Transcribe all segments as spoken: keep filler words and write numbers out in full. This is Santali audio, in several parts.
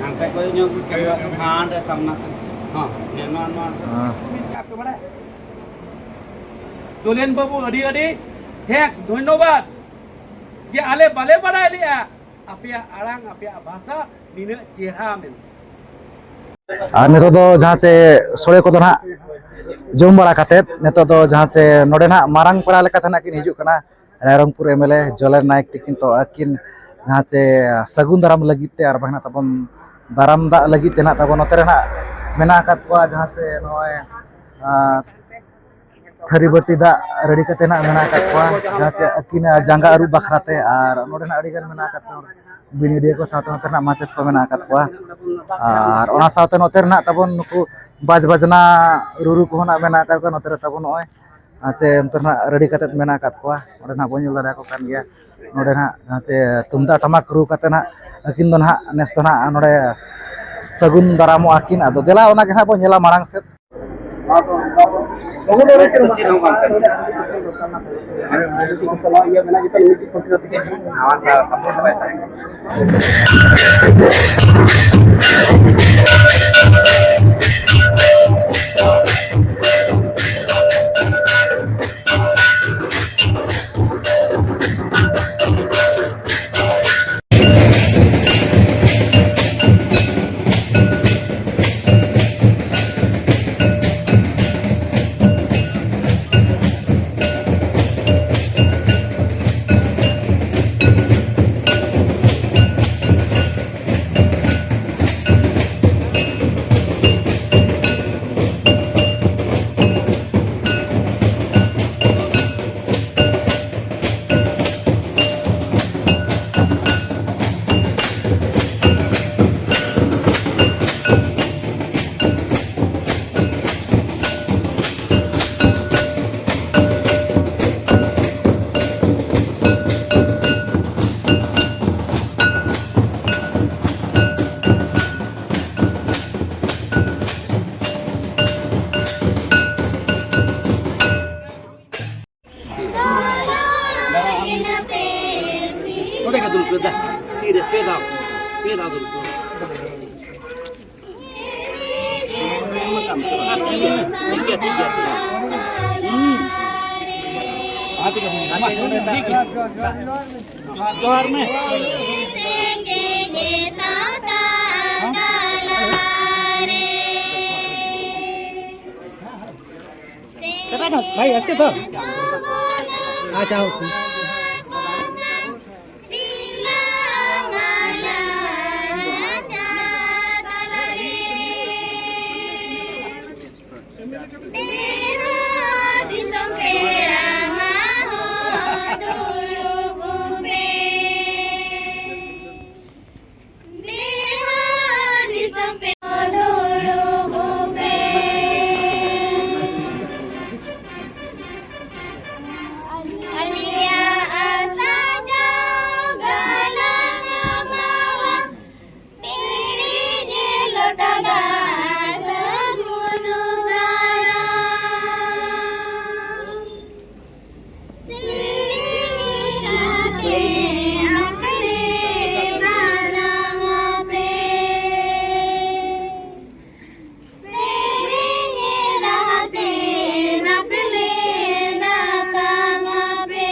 ᱦᱟᱱᱛᱮ ᱠᱚ ᱧᱚᱜ ᱠᱮᱢᱮᱨᱟ ᱥᱮ ᱦᱟᱸᱰᱮ ᱥᱟᱢᱱᱟ ᱥᱮ᱾ ᱦᱚᱸ, ᱱᱚᱣᱟ, ᱱᱚᱣᱟ᱾ ᱦᱮᱸ᱾ ᱫᱚᱞᱮᱱ ᱵᱟᱹᱵᱩ, ᱟᱹᱰᱤ ᱟᱹᱰᱤ thanks, ᱫᱷᱚᱱᱭᱚᱵᱟᱫ, ᱡᱮ ᱟᱞᱮ ᱵᱟᱞᱮ ᱵᱟᱲᱟᱭ ᱞᱮᱜᱼᱟ ᱟᱯᱮᱭᱟᱜ ᱟᱲᱟᱝ, ᱟᱯᱮᱭᱟᱜ ᱵᱷᱟᱥᱟ ᱱᱤᱱᱟᱹᱜ ᱪᱮᱦᱨᱟ ᱢᱮᱱᱛᱮ᱾ ᱟᱨ ᱱᱤᱛᱚᱜ ᱫᱚ ᱡᱟᱦᱟᱸ ᱪᱮ ᱥᱳᱲᱮ ᱠᱚᱫᱚ ᱱᱟᱦᱟᱜ ᱡᱚᱢ ᱵᱟᱲᱟ ᱠᱟᱛᱮᱫ, ᱱᱤᱛᱚᱜ ᱫᱚ ᱡᱟᱦᱟᱸ ᱪᱮ ᱱᱚᱰᱮ ᱱᱟᱦᱟᱜ ᱢᱟᱨᱟᱝ ᱯᱮᱲᱟ ᱞᱮᱠᱟᱛᱮ ᱱᱟᱦᱟᱜ ᱠᱤᱱ ᱦᱤᱡᱩᱜ ᱠᱟᱱᱟ, ᱨᱟᱭᱨᱚᱝᱯᱩᱨ M L A ᱡᱚᱞᱮᱱ ᱱᱟᱭᱮᱠ ᱛᱤᱠᱤᱱ᱾ ᱛᱚ ᱟᱹᱠᱤᱱ ᱡᱟᱦᱟᱸ ᱪᱮ ᱥᱟᱹᱜᱩᱱ ᱫᱟᱨᱟᱢ ᱞᱟᱹᱜᱤᱫ ᱛᱮ ᱟᱨ ᱵᱟᱝ ᱱᱟᱦᱟᱜ ᱛᱟᱵᱚᱱ ᱫᱟᱨᱟᱢ ᱫᱟᱜ ᱞᱟᱹᱜᱤᱫ ᱛᱮ ᱱᱟᱦᱟᱜ ᱛᱟᱵᱚᱱ ᱱᱚᱛᱮ ᱨᱮ ᱱᱟᱦᱟᱜ ᱢᱮᱱᱟᱜ ᱟᱠᱟᱫ ᱠᱚᱣᱟ, ᱡᱟᱦᱟᱸ ᱪᱮ ᱱᱚᱜᱼᱚᱭ, ᱟᱸ, ᱛᱷᱟᱹᱨᱤ ᱵᱟᱹᱴᱤ ᱫᱟᱜ ᱨᱮᱰᱤ ᱠᱟᱛᱮ ᱱᱟᱜ ᱢᱮᱱᱟᱜ ᱟᱠᱟᱫ ᱠᱚᱣᱟ, ᱡᱟᱦᱟᱸ ᱪᱮ ᱟᱹᱠᱤᱱᱟᱜ ᱡᱟᱸᱜᱟ ᱟᱹᱨᱩᱵ ᱵᱟᱠᱷᱨᱟ ᱛᱮ᱾ ᱟᱨ ᱱᱚᱰᱮ ᱱᱟᱜ ᱟᱹᱰᱤ ᱜᱟᱱ ᱢᱮᱱᱟᱜ ᱟᱠᱟᱫ ᱠᱚᱣᱟ, ᱵᱤᱱᱤᱰᱤᱭᱟᱹ ᱠᱚ ᱥᱟᱶᱛᱮ ᱱᱚᱛᱮ ᱨᱮᱱᱟᱜ ᱢᱟᱪᱮᱫ ᱠᱚ ᱢᱮᱱᱟᱜ ᱟᱠᱟᱫ ᱠᱚᱣᱟ᱾ ᱟᱨ ᱚᱱᱟ ᱥᱟᱶᱛᱮ ᱱᱚᱛᱮ ᱨᱮᱱᱟᱜ ᱛᱟᱵᱚᱱ ᱱᱩᱠᱩ ᱵᱟᱡᱽ ᱵᱟᱡᱽᱱᱟ ᱨᱩᱨᱩ ᱠᱚᱦᱚᱸ ᱱᱟᱜ ᱢᱮᱱᱟᱜ ᱟᱠᱟᱫ ᱠᱚᱣᱟ ᱱᱚᱛᱮ ᱨᱮ ᱛᱟᱵᱚᱱ ᱱᱚᱜᱼᱚᱭ᱾ ᱟᱨ ᱪᱮ ᱱᱚᱛᱮ ᱨᱮᱱᱟᱜ ᱨᱮᱰᱤ ᱠᱟᱛᱮ ᱢᱮᱱᱟᱜ ᱟᱠᱟᱫ ᱠᱚᱣᱟ, ᱚᱸᱰᱮ ᱱᱟᱜ ᱵᱚᱱ ᱧᱮᱞ ᱫᱟᱲᱮᱭᱟᱠᱚ ᱠᱟᱱ ᱜᱮᱭᱟ᱾ ᱱᱚᱰᱮ ᱱᱟᱜ ᱡᱟᱦᱟᱸ ᱪᱮ ᱛᱩᱢᱫᱟᱜ ᱴᱟᱢᱟᱠ ᱨᱩ ᱠᱟᱛᱮ ᱱᱟᱜ ᱟᱹᱠᱤᱱ ᱫᱚ ᱱᱟᱜ ᱱᱮᱥ ᱫᱚ ᱱᱟᱜ ᱱᱚᱰᱮ ᱥᱟᱹᱜᱩᱱ ᱫᱟᱨᱟᱢᱚᱜᱼᱟ ᱠᱤᱱ᱾ ᱟᱫᱚ ᱫᱮᱞᱟ ᱚᱱᱟ ᱜᱮ ᱱᱟᱜ ᱵᱚᱱ ᱧᱮᱞᱟ ᱢᱟᱲᱟᱝ ᱥᱮᱫ᱾ ᱴᱷᱤᱠ ᱜᱮᱭᱟ, ᱴᱷᱤᱠ ᱜᱮᱭᱟ᱾ ᱦᱩᱸ᱾ ᱡᱚᱦᱟᱨ, ᱡᱚᱦᱟᱨ ᱢᱮ᱾ ᱥᱮᱴᱟ ᱠᱟᱱᱟ, ᱵᱷᱟᱭ, ᱟᱥᱮ ᱛᱚ? ᱟᱪᱪᱷᱟ, ᱳᱠᱮ᱾ ᱫᱤᱥᱚᱢ ᱯᱮᱲᱟ ᱢᱟ ᱦᱚᱸ ᱫᱩᱲᱩᱵ ᱯᱮ᱾ ᱫᱮᱦᱟ ᱫᱤᱥᱚᱢ ᱯᱮ ᱫᱩᱲᱩᱵ ᱯᱮ᱾ ᱟᱞᱮᱭᱟᱜ ᱟᱥᱟ ᱡᱟᱣ ᱜᱟᱞᱟᱝ ᱢᱟᱦᱟ, ᱯᱤᱨᱤᱧ ᱞᱚᱴᱟ ᱫᱟᱜ ᱥᱟᱹᱜᱩᱱ ᱫᱟᱨᱟᱢ᱾ ᱥᱮᱨᱮᱧ ᱨᱟᱦᱟᱛᱮ ᱟᱯᱮ ᱞᱮ ᱫᱟᱨᱟᱢ ᱟᱯᱮ᱾ ᱥᱮᱨᱮᱧ ᱨᱟᱦᱟᱛᱮ ᱟᱯᱮ ᱞᱮ ᱫᱟᱨᱟᱢ ᱟᱯᱮ᱾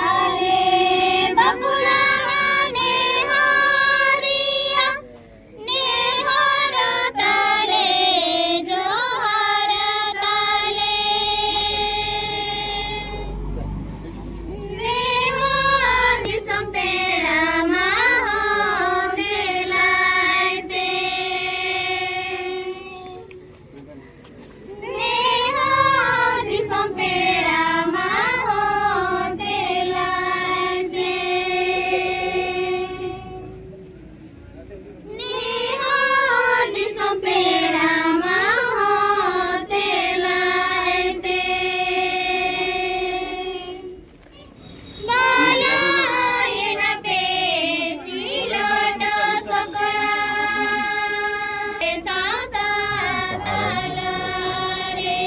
ᱟᱞᱮ ᱵᱟᱯᱞᱟ ᱱᱮᱦᱚᱨᱤᱭᱟ ᱱᱮᱦᱚᱨ ᱛᱟᱞᱮ, ᱡᱚᱦᱟᱨ ᱛᱟᱞᱮ᱾ ᱱᱮᱦᱚᱨ ᱫᱤᱥᱚᱢ ᱯᱮᱲᱟ ᱢᱟ ᱦᱚᱸ ᱫᱮᱞᱟᱭ ᱯᱮ᱾ ᱱᱮᱦᱚᱨ ᱫᱤᱥᱚᱢ ᱯᱮᱲᱟ ᱢᱟ ᱦᱚᱸ ᱫᱮᱞᱟᱭ ᱯᱮ᱾ ᱱᱮᱦᱚᱨ ᱫᱤᱥᱚᱢ ᱯᱮᱲᱟ ᱢᱟ ᱦᱚᱸ ᱫᱮᱞᱟᱭ ᱯᱮ᱾ ᱵᱟᱞᱟᱭᱮᱱᱟ ᱯᱮ ᱥᱤᱞᱚᱴ ᱥᱚᱠᱲᱟ, ᱥᱟᱶᱛᱟ ᱛᱟᱞᱟᱨᱮ᱾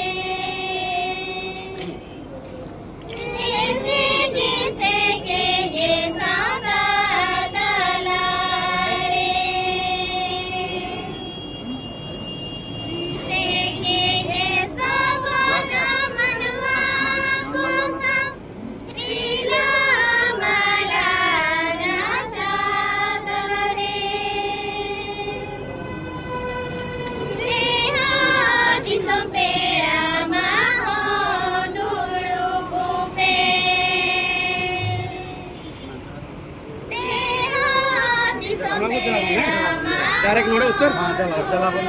ᱮᱥᱮᱜᱮ ᱥᱮᱠᱮᱜᱮ ᱥᱟᱶᱛᱟ ᱛᱟᱞᱟᱨᱮ᱾ ᱰᱟᱭᱨᱮᱠᱴ ᱱᱚᱰᱮ ᱩᱛᱟᱹᱨ᱾ ᱦᱮᱸ, ᱪᱟᱞᱟᱣ, ᱪᱟᱞᱟᱣ ᱵᱚᱱ᱾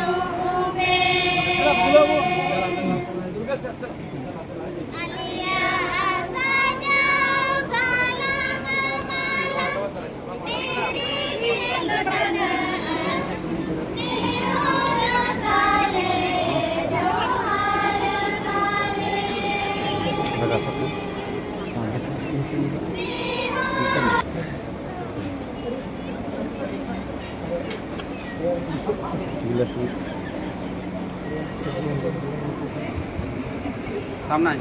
ᱥᱟᱢᱱᱟ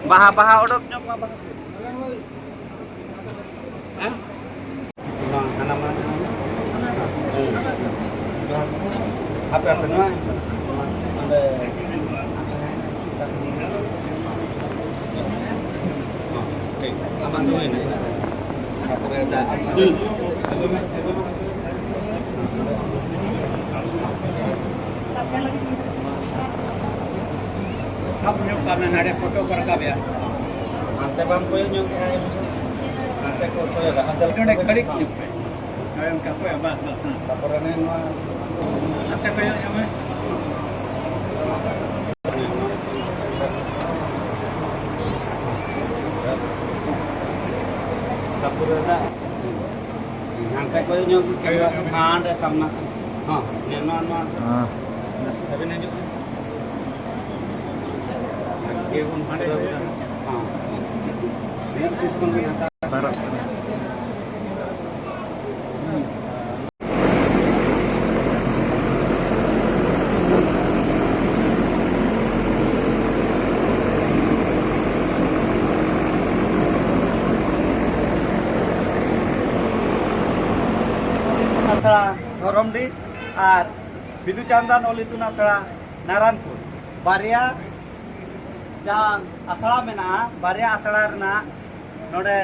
ᱵᱟᱦᱟ, ᱵᱟᱦᱟ ᱚᱰᱚᱠ ᱧᱚᱜ ᱢᱟ, ᱵᱟᱦᱟ᱾ ᱦᱮᱸ? ᱵᱟᱝ, ᱦᱟᱱᱟ ᱢᱟ᱾ ᱦᱟᱯᱮ, ᱦᱟᱯᱮ, ᱱᱚᱣᱟ᱾ ᱚᱸᱰᱮ᱾ ᱴᱷᱤᱠ᱾ ᱟᱢᱟᱜ ᱫᱚ ᱦᱩᱭᱱᱟ᱾ ᱛᱟᱨᱯᱚᱨᱮ ᱫᱟᱜ᱾ ᱦᱩᱸ᱾ ᱥᱟᱵ ᱧᱚᱜ ᱠᱟᱜ ᱢᱮ, ᱱᱚᱰᱮ ᱯᱷᱳᱴᱳ ᱠᱚ ᱨᱟᱠᱟᱵ ᱮᱭᱟ᱾ ᱦᱟᱱᱛᱮ ᱵᱟᱢ ᱠᱚᱭᱚᱜ ᱧᱚᱜ ᱠᱮᱜᱼᱟ, ᱦᱟᱱᱛᱮ ᱠᱚ ᱠᱚᱭᱚᱜᱟ, ᱦᱟᱱᱛᱮ ᱱᱚᱰᱮ ᱜᱷᱟᱹᱲᱤᱡ ᱧᱚᱜ ᱯᱮ᱾ ᱦᱳᱭ, ᱚᱱᱠᱟ ᱠᱚᱭᱚᱜ, ᱵᱟᱥ, ᱵᱟᱥ, ᱦᱮᱸ᱾ ᱛᱟᱨᱯᱚᱨᱮ ᱚᱱᱮ ᱱᱚᱣᱟ ᱦᱟᱱᱛᱮ ᱠᱚᱭᱚᱜ ᱧᱚᱜ ᱢᱮ᱾ ᱛᱟᱨᱯᱚᱨᱮ ᱚᱱᱟ ᱦᱟᱱᱛᱮ ᱠᱚᱭᱚᱜ ᱧᱚᱜ, ᱠᱮᱢᱮᱨᱟ ᱥᱮᱫ, ᱦᱟᱸᱰᱮ ᱥᱟᱢᱱᱟ ᱥᱮᱫ᱾ ᱦᱚᱸ, ᱱᱚᱣᱟ, ᱱᱚᱣᱟ᱾ ᱦᱮᱸ᱾ ᱟᱹᱵᱤᱱ ᱦᱤᱡᱩᱜ ᱵᱤᱱ᱾ ᱦᱟᱸᱰᱮ ᱵᱚᱱ ᱦᱟᱸᱰᱮ ᱠᱚᱭᱚᱜ ᱵᱤᱱ᱾ ᱦᱚᱸ᱾ ᱱᱤᱭᱟᱹ ᱥᱤᱴ ᱠᱷᱚᱱ ᱵᱤᱱ ᱦᱟᱛᱟᱣᱟ᱾ ᱯᱟᱭᱨᱟᱜ ᱠᱟᱱᱟ᱾ ᱟᱥᱲᱟ ᱫᱷᱚᱨᱚᱢᱰᱤ ᱟᱨ ᱵᱤᱫᱩ ᱪᱟᱸᱫᱟᱱ ᱚᱞ ᱤᱛᱩᱱ ᱟᱥᱲᱟ ᱱᱟᱨᱟᱱᱯᱩᱨ, ᱵᱟᱨᱭᱟ ᱡᱟᱦᱟᱸ ᱟᱥᱲᱟ ᱢᱮᱱᱟᱜᱼᱟ, ᱵᱟᱨᱭᱟ ᱟᱥᱲᱟ ᱨᱮᱱᱟᱜ ᱱᱚᱰᱮ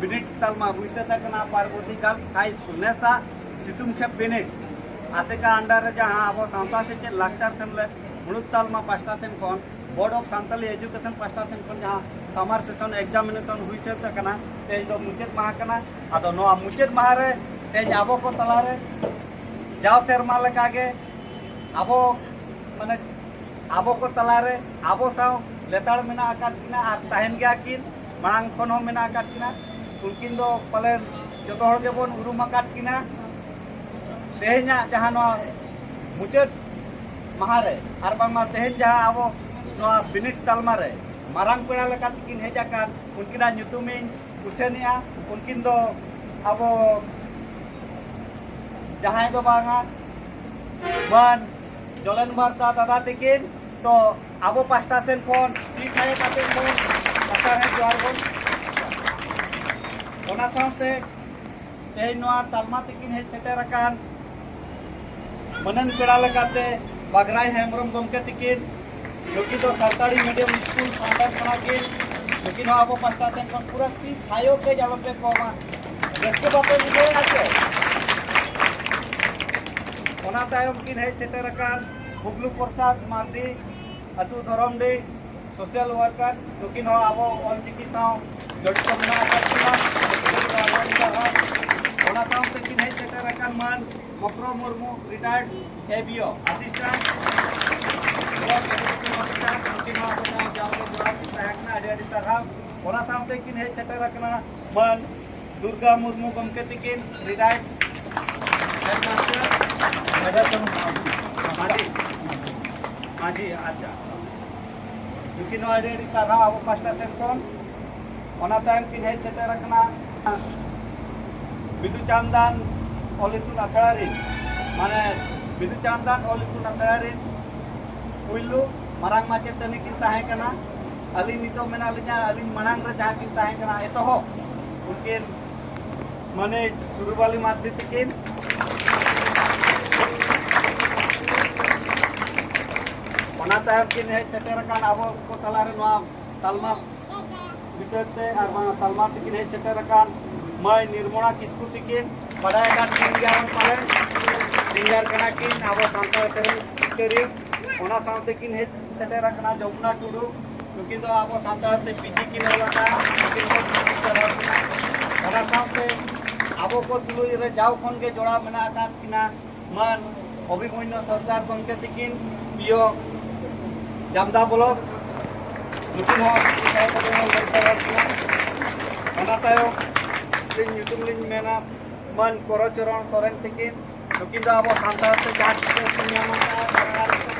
ᱵᱤᱱᱤᱰ ᱛᱟᱞᱢᱟ ᱵᱟᱹᱭᱥᱟᱹᱛ ᱟᱠᱟᱱᱟ, ᱯᱟᱨᱵᱚᱛᱤ ᱜᱟᱨᱞᱥ ᱦᱟᱭ ᱥᱠᱩᱞ, ᱱᱮᱥᱟᱜ ᱥᱤᱛᱩᱝ ᱠᱷᱮᱯ ᱵᱤᱱᱤᱰ ᱟᱥᱮᱠᱟ under ᱨᱮ ᱡᱟᱦᱟᱸ ᱟᱵᱚ ᱥᱟᱶᱛᱟ ᱥᱮᱪᱮᱫ ᱞᱟᱠᱪᱟᱨ ᱥᱮᱢᱞᱮᱫ ᱢᱩᱬᱩᱫ ᱛᱟᱞᱢᱟ ᱯᱟᱦᱴᱟ ᱥᱮᱱ ᱠᱷᱚᱱ, Board of Santali Education ᱯᱟᱦᱴᱟ ᱥᱮᱱ ᱠᱷᱚᱱ ᱡᱟᱦᱟᱸ summer session examination ᱦᱩᱭ ᱥᱟᱹᱛ ᱟᱠᱟᱱᱟ, ᱛᱮᱦᱮᱧ ᱫᱚ ᱢᱩᱪᱟᱹᱫ ᱢᱟᱦᱟ ᱠᱟᱱᱟ᱾ ᱟᱫᱚ ᱱᱚᱣᱟ ᱢᱩᱪᱟᱹᱫ ᱢᱟᱦᱟ ᱨᱮ ᱛᱮᱦᱮᱧ ᱟᱵᱚ ᱠᱚ ᱛᱟᱞᱟᱨᱮ ᱡᱟᱣ ᱥᱮᱨᱢᱟ ᱞᱮᱠᱟᱜᱮ ᱟᱵᱚ, ᱢᱟᱱᱮ, ᱟᱵᱚ ᱠᱚ ᱛᱟᱞᱟᱨᱮ ᱟᱵᱚ ᱥᱟᱶ ᱞᱮᱛᱟᱲ ᱢᱮᱱᱟᱜ ᱟᱠᱟᱫ ᱠᱤᱱᱟ ᱟᱨ ᱛᱟᱦᱮᱱ ᱜᱮᱭᱟ ᱠᱤᱱ, ᱢᱟᱲᱟᱝ ᱠᱷᱚᱱ ᱦᱚᱸ ᱢᱮᱱᱟᱜ ᱟᱠᱟᱫ ᱠᱤᱱᱟ᱾ ᱩᱱᱠᱤᱱ ᱫᱚ ᱯᱟᱞᱮᱱ ᱡᱚᱛᱚ ᱦᱚᱲ ᱜᱮᱵᱚᱱ ᱩᱨᱩᱢ ᱟᱠᱟᱫ ᱠᱤᱱᱟ᱾ ᱛᱮᱦᱮᱧᱟᱜ ᱡᱟᱦᱟᱸ ᱱᱚᱣᱟ ᱢᱩᱪᱟᱹᱫ ᱢᱟᱦᱟ ᱨᱮ, ᱟᱨ ᱵᱟᱝᱢᱟ ᱛᱮᱦᱮᱧ ᱡᱟᱦᱟᱸ ᱟᱵᱚ ᱱᱚᱣᱟ ᱵᱤᱱᱤᱰ ᱛᱟᱞᱢᱟ ᱨᱮ ᱢᱟᱨᱟᱝ ᱯᱮᱲᱟ ᱞᱮᱠᱟ ᱛᱮᱠᱤᱱ ᱦᱮᱡ ᱟᱠᱟᱱ, ᱩᱱᱠᱤᱱᱟᱜ ᱧᱩᱛᱩᱢᱤᱧ ᱩᱪᱷᱟᱹᱱᱮᱜᱼᱟ᱾ ᱩᱱᱠᱤᱱ ᱫᱚ ᱟᱵᱚ ᱡᱟᱦᱟᱸᱭ ᱫᱚ ᱵᱟᱝᱟ, ᱢᱟᱱ ᱡᱚᱞᱮᱱ ᱵᱟᱨᱛᱟ ᱫᱟᱫᱟ ᱛᱤᱠᱤᱱ᱾ ᱛᱚ ᱟᱵᱚ ᱯᱟᱦᱴᱟ ᱥᱮᱱ ᱠᱷᱚᱱ ᱛᱤ ᱛᱷᱟᱭᱚ ᱠᱟᱛᱮ ᱵᱚᱱ ᱞᱟᱛᱟᱨ ᱨᱮ ᱡᱚᱦᱟᱨ ᱵᱚᱱ᱾ ᱚᱱᱟ ᱥᱟᱶᱛᱮ ᱛᱮᱦᱮᱧ ᱱᱚᱣᱟ ᱛᱟᱞᱢᱟ ᱛᱤᱠᱤᱱ ᱦᱮᱡ ᱥᱮᱴᱮᱨ ᱟᱠᱟᱱ ᱢᱟᱹᱱᱟᱱ ᱯᱮᱲᱟ ᱞᱮᱠᱟᱛᱮ ᱵᱟᱜᱽᱨᱟᱭ ᱦᱮᱢᱵᱨᱚᱢ ᱜᱚᱢᱠᱮ ᱛᱤᱠᱤᱱ, ᱱᱩᱠᱤᱱ ᱫᱚ ᱥᱟᱱᱛᱟᱲᱤ ᱢᱤᱰᱤᱭᱟᱢ ᱥᱠᱩᱞ ᱯᱷᱟᱣᱩᱱᱰᱟᱨ ᱠᱟᱱᱟ ᱠᱤᱱ᱾ ᱱᱩᱠᱤᱱ ᱦᱚᱸ ᱟᱵᱚ ᱯᱟᱦᱴᱟ ᱥᱮᱱ ᱠᱷᱚᱱ ᱯᱩᱨᱟᱹ ᱛᱤ ᱛᱷᱟᱭᱚ ᱠᱟᱹᱡ ᱟᱞᱚᱯᱮ ᱠᱚᱢᱟ, ᱨᱟᱹᱥᱠᱟᱹ ᱵᱟᱯᱮ ᱵᱩᱡᱷᱟᱹᱣᱮᱫᱼᱟ ᱪᱮ? ᱚᱱᱟ ᱛᱟᱭᱚᱢ ᱠᱤᱱ ᱦᱮᱡ ᱥᱮᱴᱮᱨ ᱟᱠᱟᱱ ᱦᱩᱜᱽᱞᱩ ᱯᱨᱚᱥᱟᱫᱽ ᱢᱟᱨᱰᱤ, ᱟᱹᱛᱩ ᱫᱷᱚᱨᱚᱢᱰᱤ, ᱥᱳᱥᱟᱞ ᱣᱟᱨᱠᱟᱨ, ᱱᱩᱠᱤᱱ ᱦᱚᱸ ᱟᱵᱚ ᱚᱞᱪᱤᱠᱤ ᱥᱟᱶ ᱡᱚᱲᱤᱛᱚ ᱢᱮᱱᱟᱜ ᱟᱠᱟᱫ ᱠᱤᱱᱟ᱾ ᱚᱱᱟ ᱥᱟᱶᱛᱮ ᱠᱤᱱ ᱦᱮᱡ ᱥᱮᱴᱮᱨ ᱟᱠᱟᱱ ᱢᱟᱱ Mokro Murmu, retired A B O, assistant block education officer, ᱱᱩᱠᱤᱱ ᱦᱚᱸ ᱟᱵᱚ ᱥᱟᱶ ᱡᱟᱣᱜᱮ ᱡᱚᱲᱟᱣ ᱠᱤᱱ ᱛᱟᱦᱮᱸ ᱠᱟᱱᱟ, ᱟᱹᱰᱤ ᱟᱹᱰᱤ ᱥᱟᱨᱦᱟᱣ᱾ ᱚᱱᱟ ᱥᱟᱶᱛᱮ ᱠᱤᱱ ᱦᱮᱡ ᱥᱮᱴᱮᱨ ᱟᱠᱟᱱᱟ ᱢᱟᱱ ᱫᱩᱨᱜᱟ ᱢᱩᱨᱢᱩ ᱜᱚᱢᱠᱮ ᱛᱤᱠᱤᱱ, ᱨᱤᱴᱟᱭᱟᱨᱰ ᱦᱮᱰᱢᱟᱥᱴᱟᱨ, ᱢᱟᱹᱡᱷᱤ, ᱢᱟᱹᱡᱷᱤ, ᱟᱪᱪᱷᱟ᱾ ᱱᱩᱠᱤᱱ ᱦᱚᱸ ᱟᱹᱰᱤ ᱟᱹᱰᱤ ᱥᱟᱨᱦᱟᱣ ᱟᱵᱚ ᱯᱟᱦᱴᱟ ᱥᱮᱱ ᱠᱷᱚᱱ᱾ ᱚᱱᱟ ᱛᱟᱭᱚᱢ ᱠᱤᱱ ᱦᱮᱡ ᱥᱮᱴᱮᱨ ᱟᱠᱟᱱᱟ ᱵᱤᱫᱩ ᱪᱟᱸᱫᱟᱱ ᱚᱞ ᱤᱛᱩᱱ ᱟᱥᱲᱟ ᱨᱤᱱ, ᱢᱟᱱᱮ, ᱵᱤᱫᱩ ᱪᱟᱸᱫᱟᱱ ᱚᱞ ᱤᱛᱩᱱ ᱟᱥᱲᱟ ᱨᱤᱱ ᱯᱩᱭᱞᱩ ᱢᱟᱨᱟᱝ ᱢᱟᱪᱮᱛᱟᱹᱱᱤ ᱠᱤᱱ ᱛᱟᱦᱮᱸ ᱠᱟᱱᱟ᱾ ᱟᱹᱞᱤᱧ ᱱᱤᱛᱚᱜ ᱢᱮᱱᱟᱜ ᱞᱤᱧᱟ, ᱟᱹᱞᱤᱧ ᱢᱟᱲᱟᱝ ᱨᱮ ᱡᱟᱦᱟᱸ ᱠᱤᱱ ᱛᱟᱦᱮᱸ ᱠᱟᱱᱟ ᱮᱛᱚᱦᱚᱵ, ᱩᱱᱠᱤᱱ ᱢᱟᱹᱱᱤᱡ ᱥᱩᱨᱩᱵᱟᱞᱤ ᱢᱟᱨᱰᱤ ᱛᱤᱠᱤᱱ᱾ ᱚᱱᱟ ᱛᱟᱭᱚᱢ ᱠᱤᱱ ᱦᱮᱡ ᱥᱮᱴᱮᱨ ᱟᱠᱟᱱ ᱟᱵᱚ ᱠᱚ ᱛᱟᱞᱟᱨᱮ ᱱᱚᱣᱟ ᱛᱟᱞᱢᱟ ᱵᱤᱛᱟᱹᱨ ᱛᱮ ᱟᱨ ᱵᱟᱝ ᱛᱟᱞᱢᱟ ᱛᱤᱠᱤᱱ ᱦᱮᱡ ᱥᱮᱴᱮᱨ ᱟᱠᱟᱱ ᱢᱟᱹᱭ ᱱᱤᱨᱢᱚᱞᱟ ᱠᱤᱥᱠᱩ ᱛᱤᱠᱤᱱ, ᱵᱟᱰᱟᱭ ᱟᱠᱟᱫ ᱠᱤᱱ ᱜᱮᱭᱟᱵᱚᱱ ᱯᱟᱞᱮᱱ, ᱥᱤᱝᱜᱟᱨ ᱠᱟᱱᱟ ᱠᱤᱱ, ᱟᱵᱚ ᱥᱟᱱᱛᱟᱲ ᱥᱮᱨᱮᱧ ᱥᱤᱠᱟᱹᱨᱤᱭᱟᱹ᱾ ᱚᱱᱟ ᱥᱟᱶᱛᱮ ᱠᱤᱱ ᱦᱮᱡ ᱥᱮᱴᱮᱨ ᱟᱠᱟᱱᱟ ᱡᱚᱢᱩᱱᱟ ᱴᱩᱰᱩ, ᱱᱩᱠᱤᱱ ᱫᱚ ᱟᱵᱚ ᱥᱟᱱᱛᱟᱲ ᱛᱮ ᱯᱤᱡᱤ ᱠᱤᱱ ᱚᱞ ᱟᱠᱟᱫᱼᱟ, ᱱᱩᱠᱤᱱ ᱦᱚᱸ ᱥᱟᱨᱦᱟᱣ ᱠᱤᱱᱟ᱾ ᱚᱱᱟ ᱥᱟᱶᱛᱮ ᱟᱵᱚ ᱠᱚ ᱛᱩᱞᱩᱡ ᱨᱮ ᱡᱟᱣ ᱠᱷᱚᱱ ᱜᱮ ᱡᱚᱲᱟᱣ ᱢᱮᱱᱟᱜ ᱟᱠᱟᱫ ᱠᱤᱱᱟ ᱢᱟᱱ ᱚᱵᱷᱤᱢᱚᱱᱭᱩ ᱥᱚᱨᱫᱟᱨ ᱜᱚᱢᱠᱮ ᱛᱤᱠᱤᱱ, ᱯᱤᱭᱳ ᱡᱟᱢᱫᱟ ᱵᱞᱚᱠ, ᱱᱩᱠᱤᱱ ᱦᱚᱸ ᱟᱹᱰᱤ ᱥᱟᱭ ᱥᱟᱭ ᱵᱚᱱ ᱥᱟᱨᱦᱟᱣ ᱠᱤᱱᱟ᱾ ᱚᱱᱟ ᱛᱟᱭᱚᱢ ᱟᱹᱞᱤᱧ ᱧᱩᱛᱩᱢ ᱞᱤᱧ ᱢᱮᱱᱟ ᱢᱟᱱ ᱠᱚᱨᱚᱪᱚᱨᱚᱬ ᱥᱚᱨᱮᱱ ᱛᱤᱠᱤᱱ, ᱱᱩᱠᱤᱱ ᱫᱚ ᱟᱵᱚ ᱥᱟᱱᱛᱟᱲ ᱛᱮ ᱡᱟᱦᱟᱸ ᱪᱤᱛᱟᱹᱨ ᱠᱤᱱ ᱧᱟᱢ ᱟᱠᱟᱫᱼᱟ, ᱥᱚᱨᱠᱟᱨ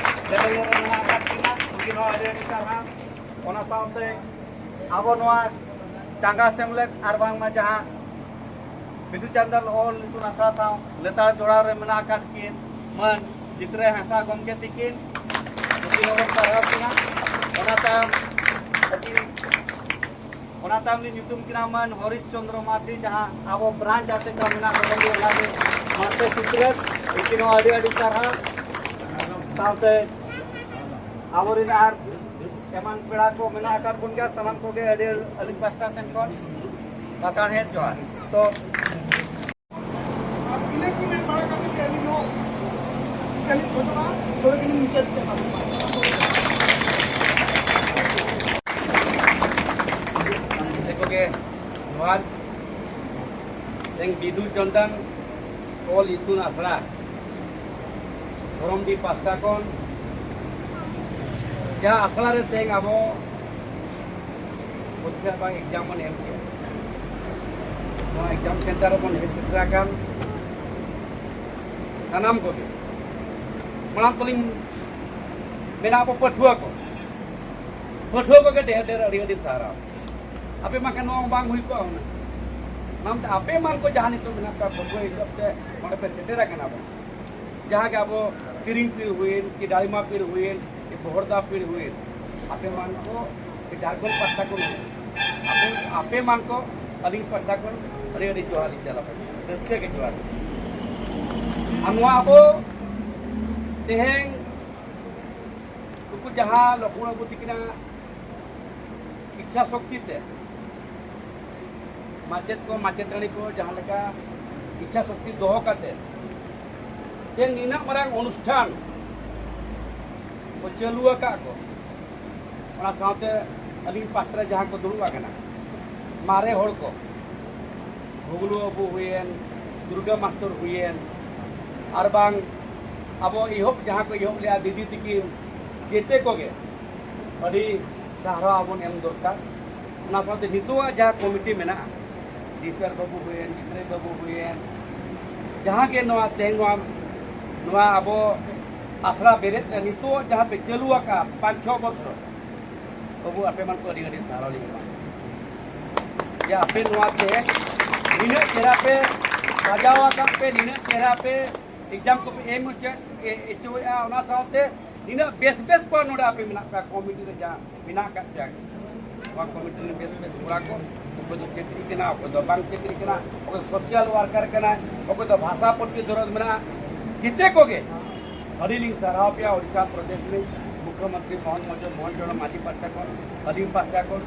level ᱨᱮ ᱢᱮᱱᱟᱜ ᱟᱠᱟᱫ ᱠᱤᱱᱟ, ᱱᱩᱠᱤᱱ ᱦᱚᱸ ᱟᱹᱰᱤ ᱟᱹᱰᱤ ᱥᱟᱨᱦᱟᱣ᱾ ᱚᱱᱟ ᱥᱟᱶᱛᱮ ᱟᱵᱚ ᱱᱚᱣᱟ ᱪᱟᱸᱜᱟ ᱥᱮᱢᱞᱮᱫ ᱟᱨ ᱵᱟᱝᱢᱟ ᱡᱟᱦᱟᱸ ᱵᱤᱫᱩ ᱪᱟᱸᱫᱟᱱ ᱚᱞ ᱤᱛᱩᱱ ᱟᱥᱲᱟ ᱥᱟᱶ ᱞᱮᱛᱟᱲ ᱡᱚᱲᱟᱣ ᱨᱮ ᱢᱮᱱᱟᱜ ᱟᱠᱟᱫ ᱠᱤᱱ ᱢᱟᱹᱱ ᱡᱤᱛᱨᱟᱹᱭ ᱦᱟᱸᱥᱫᱟ ᱜᱚᱢᱠᱮ ᱛᱤᱠᱤᱱ, ᱱᱩᱠᱤᱱ ᱦᱚᱸᱵᱚᱱ ᱥᱟᱨᱦᱟᱣ ᱠᱤᱱᱟ᱾ ᱚᱱᱟ ᱛᱟᱭᱚᱢ ᱟᱹᱠᱤᱱ, ᱚᱱᱟ ᱛᱟᱭᱚᱢ ᱞᱤᱧ ᱧᱩᱛᱩᱢ ᱠᱤᱱᱟ ᱢᱟᱹᱱ ᱦᱚᱨᱤᱥ ᱪᱚᱸᱫᱽᱨᱚ ᱢᱟᱨᱰᱤ, ᱡᱟᱦᱟᱸ ᱟᱵᱚ ᱵᱨᱟᱧᱪ ᱟᱥᱮᱠᱟ ᱢᱮᱱᱟᱜ ᱛᱟᱵᱚᱱ ᱫᱚ, ᱚᱱᱟᱨᱮ ᱢᱟᱹᱱᱛᱮ ᱥᱩᱛᱨᱮᱛ, ᱩᱱᱠᱤᱱ ᱦᱚᱸ ᱟᱹᱰᱤ ᱟᱹᱰᱤ ᱥᱟᱨᱦᱟᱣ᱾ ᱥᱟᱶᱛᱮ ᱟᱵᱚᱨᱮᱱ ᱟᱨ ᱮᱢᱟᱱ ᱯᱮᱲᱟ ᱠᱚ ᱢᱮᱱᱟᱜ ᱟᱠᱟᱫ ᱵᱚᱱ ᱜᱮᱭᱟ, ᱥᱟᱱᱟᱢ ᱠᱚᱜᱮ ᱟᱹᱰᱤ ᱟᱹᱞᱤᱧ ᱯᱟᱥᱴᱟ ᱥᱮᱱ ᱠᱷᱚᱱ ᱞᱟᱥᱟᱲᱦᱮᱫ ᱡᱚᱦᱟᱨ᱾ ᱛᱚ ᱟᱨ ᱤᱱᱟᱹ ᱠᱚ ᱢᱮᱱ ᱵᱟᱲᱟ ᱠᱟᱛᱮ ᱜᱮ ᱟᱹᱞᱤᱧ ᱦᱚᱸ ᱠᱷᱟᱹᱞᱤ ᱠᱷᱚᱡᱚᱜᱼᱟ, ᱛᱚᱵᱮ ᱜᱮᱞᱤᱧ ᱢᱩᱪᱟᱹᱫ ᱠᱮᱫᱟ᱾ ᱡᱚᱛᱚ ᱠᱚᱜᱮ ᱡᱚᱦᱟᱨ᱾ ᱛᱮᱦᱮᱧ ᱵᱤᱫᱩ ᱪᱚᱱᱫᱚᱱ ᱚᱞ ᱤᱛᱩᱱ ᱟᱥᱲᱟ ᱫᱷᱚᱨᱚᱢᱰᱤ ᱯᱟᱥᱴᱟ ᱠᱷᱚᱱ ᱡᱟᱦᱟᱸ ᱟᱥᱲᱟ ᱨᱮ ᱛᱮᱦᱮᱧ ᱟᱵᱚ ᱯᱚᱨᱤᱠᱠᱷᱟ ᱵᱟᱝ exam ᱵᱚᱱ ᱮᱢ ᱠᱮᱫ, ᱱᱚᱣᱟ exam center ᱨᱮᱵᱚᱱ ᱦᱮᱡ ᱥᱮᱴᱮᱨ ᱟᱠᱟᱱ ᱥᱟᱱᱟᱢ ᱠᱚᱜᱮ, ᱢᱟᱲᱟᱝ ᱛᱮᱞᱤᱧ ᱢᱮᱱᱟ ᱟᱵᱚ ᱯᱟᱹᱴᱷᱩᱣᱟᱹ ᱠᱚ, ᱯᱟᱹᱴᱷᱩᱣᱟᱹ ᱠᱚᱜᱮ ᱰᱷᱮᱨ ᱰᱷᱮᱨ ᱟᱹᱰᱤ ᱟᱹᱰᱤ ᱥᱟᱨᱦᱟᱣ᱾ ᱟᱯᱮ ᱵᱟᱝᱠᱷᱟᱱ ᱱᱚᱣᱟ ᱵᱟᱝ ᱦᱩᱭ ᱠᱚᱜᱼᱟ ᱦᱩᱱᱟᱹᱝ᱾ ᱚᱱᱟᱛᱮ ᱟᱯᱮ ᱢᱟᱱ ᱠᱚ ᱡᱟᱦᱟᱸ ᱱᱤᱛᱚᱜ ᱢᱮᱱᱟᱜ ᱯᱮᱭᱟ ᱯᱟᱹᱴᱷᱩᱣᱟᱹ ᱦᱤᱥᱟᱹᱵ ᱛᱮ ᱱᱚᱰᱮ ᱯᱮ ᱥᱮᱴᱮᱨ ᱟᱠᱟᱱᱟ ᱵᱚᱱ, ᱡᱟᱦᱟᱸ ᱜᱮ ᱟᱵᱚ ᱛᱤᱨᱤᱝ ᱯᱤᱲ ᱦᱩᱭᱮᱱ ᱠᱤ ᱰᱟᱲᱤᱢᱟ ᱯᱤᱲ ᱦᱩᱭᱮᱱ ᱠᱤ ᱵᱚᱦᱚᱲᱫᱟ ᱯᱤᱲ ᱦᱩᱭᱮᱱ, ᱟᱯᱮ ᱢᱟᱱ ᱠᱚ ᱡᱷᱟᱲᱠᱷᱚᱸᱰ ᱯᱟᱦᱴᱟ ᱠᱷᱚᱱ ᱟᱯᱮ, ᱟᱯᱮ ᱢᱟᱱ ᱠᱚ ᱟᱹᱞᱤᱧ ᱯᱟᱦᱴᱟ ᱠᱷᱚᱱ ᱟᱹᱰᱤ ᱟᱹᱰᱤ ᱡᱚᱦᱟᱨ ᱞᱤᱧ ᱪᱟᱞ ᱟᱯᱮ ᱠᱟᱱᱟ, ᱨᱟᱹᱥᱠᱟᱹ ᱜᱮ ᱡᱚᱦᱟᱨ᱾ ᱟᱨ ᱱᱚᱣᱟ ᱟᱵᱚ ᱛᱮᱦᱮᱧ ᱱᱩᱠᱩ ᱡᱟᱦᱟᱸ ᱞᱚᱠᱷᱢᱚᱬ ᱵᱟᱹᱵᱩ ᱛᱤᱠᱤᱱᱟᱜ ᱤᱪᱪᱷᱟ ᱥᱚᱠᱛᱤ ᱛᱮ ᱢᱟᱪᱮᱫ ᱠᱚ ᱢᱟᱪᱮᱛᱟᱹᱱᱤ ᱠᱚ ᱡᱟᱦᱟᱸ ᱞᱮᱠᱟ ᱤᱪᱪᱷᱟ ᱥᱚᱠᱛᱤ ᱫᱚᱦᱚ ᱠᱟᱛᱮ ᱛᱮᱦᱮᱧ ᱱᱤᱱᱟᱹᱜ ᱢᱟᱨᱟᱝ ᱚᱱᱩᱥᱴᱷᱟᱱ ᱠᱚ ᱪᱟᱹᱞᱩ ᱟᱠᱟᱫ ᱠᱚ, ᱚᱱᱟ ᱥᱟᱶᱛᱮ ᱟᱹᱞᱤᱧ ᱯᱟᱥᱴᱟ ᱨᱮ ᱡᱟᱦᱟᱸ ᱠᱚ ᱫᱩᱲᱩᱵ ᱟᱠᱟᱱᱟ, ᱢᱟᱨᱮ ᱦᱚᱲ ᱠᱚ, ᱵᱷᱩᱜᱽᱞᱩ ᱵᱟᱹᱵᱩ ᱦᱩᱭᱮᱱ, ᱫᱩᱨᱜᱟ ᱢᱟᱥᱴᱚᱨ ᱦᱩᱭᱮᱱ, ᱟᱨ ᱵᱟᱝ ᱟᱵᱚ ᱮᱦᱚᱵ, ᱡᱟᱦᱟᱸ ᱠᱚ ᱮᱦᱚᱵ ᱞᱮᱜᱼᱟ ᱫᱤᱫᱤ ᱛᱤᱠᱤᱱ, ᱡᱮᱛᱮ ᱠᱚᱜᱮ ᱟᱹᱰᱤ ᱥᱟᱨᱦᱟᱣ ᱵᱚᱱ ᱮᱢ ᱫᱚᱨᱠᱟᱨ᱾ ᱚᱱᱟ ᱥᱟᱶᱛᱮ ᱱᱤᱛᱚᱜᱟᱜ ᱡᱟᱦᱟᱸ ᱠᱚᱢᱤᱴᱤ ᱢᱮᱱᱟᱜᱼᱟ, ᱫᱤᱥᱟᱨ ᱵᱟᱹᱵᱩ ᱦᱩᱭᱮᱱ, ᱜᱤᱫᱽᱨᱟᱹ ᱵᱟᱹᱵᱩ ᱦᱩᱭᱮᱱ, ᱡᱟᱦᱟᱸ ᱜᱮ ᱱᱚᱣᱟ ᱛᱮᱦᱮᱧ ᱱᱚᱣᱟ, ᱱᱚᱣᱟ ᱟᱵᱚ ᱟᱥᱲᱟ ᱵᱮᱨᱮᱫ ᱨᱮ ᱱᱤᱛᱚᱜ ᱡᱟᱦᱟᱸ ᱯᱮ ᱪᱟᱹᱞᱩ ᱟᱠᱟᱫᱼᱟ ᱯᱟᱸᱪ ᱪᱷᱚ ᱵᱚᱪᱷᱚᱨ, ᱵᱟᱹᱵᱩ ᱟᱯᱮ ᱢᱟᱱ ᱠᱚ ᱟᱹᱰᱤ ᱟᱹᱰᱤ ᱥᱟᱨᱦᱟᱣ ᱞᱤᱧ ᱮᱢᱟ᱾ ᱡᱮ ᱟᱯᱮ ᱱᱚᱣᱟ ᱛᱮ ᱱᱤᱱᱟᱹᱜ ᱪᱮᱦᱨᱟ ᱯᱮ ᱥᱟᱡᱟᱣ ᱟᱠᱟᱫ ᱯᱮ, ᱱᱤᱱᱟᱹᱜ ᱪᱮᱦᱨᱟ ᱯᱮ ᱮᱠᱡᱟᱢ ᱠᱚᱯᱮ ᱮᱢ ᱦᱚᱪᱚᱭᱮᱫ, ᱮ, ᱦᱚᱪᱚᱭᱮᱫᱼᱟ, ᱚᱱᱟ ᱥᱟᱶᱛᱮ ᱱᱤᱱᱟᱹᱜ ᱵᱮᱥ ᱵᱮᱥ ᱠᱚ ᱱᱚᱰᱮ ᱟᱯᱮ ᱢᱮᱱᱟᱜ ᱯᱮᱭᱟ, ᱠᱚᱢᱤᱴᱤ ᱨᱮ ᱡᱟᱦᱟᱸ ᱢᱮᱱᱟᱜ ᱟᱠᱟᱫ ᱯᱮᱭᱟ, ᱱᱚᱣᱟ ᱠᱚᱢᱤᱴᱤ ᱨᱮᱱ ᱵᱮᱥ ᱵᱮᱥ ᱠᱚᱲᱟ ᱠᱚ, ᱚᱠᱚᱭ ᱫᱚ ᱪᱟᱹᱠᱨᱤ ᱠᱟᱱᱟ, ᱚᱠᱚᱭ ᱫᱚ ᱵᱟᱝ ᱪᱟᱹᱠᱨᱤ ᱠᱟᱱᱟ, ᱚᱠᱚᱭ ᱫᱚ ᱥᱳᱥᱟᱞ ᱣᱟᱨᱠᱟᱨ ᱠᱟᱱᱟᱭ, ᱚᱠᱚᱭ ᱫᱚ ᱵᱷᱟᱥᱟ ᱯᱨᱚᱛᱤ ᱫᱚᱨᱚᱫ ᱢᱮᱱᱟᱜᱼᱟ, ᱡᱮᱛᱮ ᱠᱚᱜᱮ ᱟᱹᱰᱤ ᱞᱤᱧ ᱥᱟᱨᱦᱟᱣ ᱯᱮᱭᱟ᱾ ᱳᱰᱤᱥᱟ ᱯᱨᱚᱫᱮᱥ ᱨᱤᱱ ᱢᱩᱠᱷᱭᱚᱢᱚᱱᱛᱨᱤ ᱢᱳᱦᱚᱱ ᱢᱚᱡᱚ-, ᱢᱳᱦᱚᱱ ᱪᱚᱨᱚᱬ ᱢᱟᱹᱡᱷᱤ ᱯᱟᱦᱴᱟ ᱠᱷᱚᱱ, ᱟᱹᱞᱤᱧ ᱯᱟᱦᱴᱟ ᱠᱷᱚᱱ,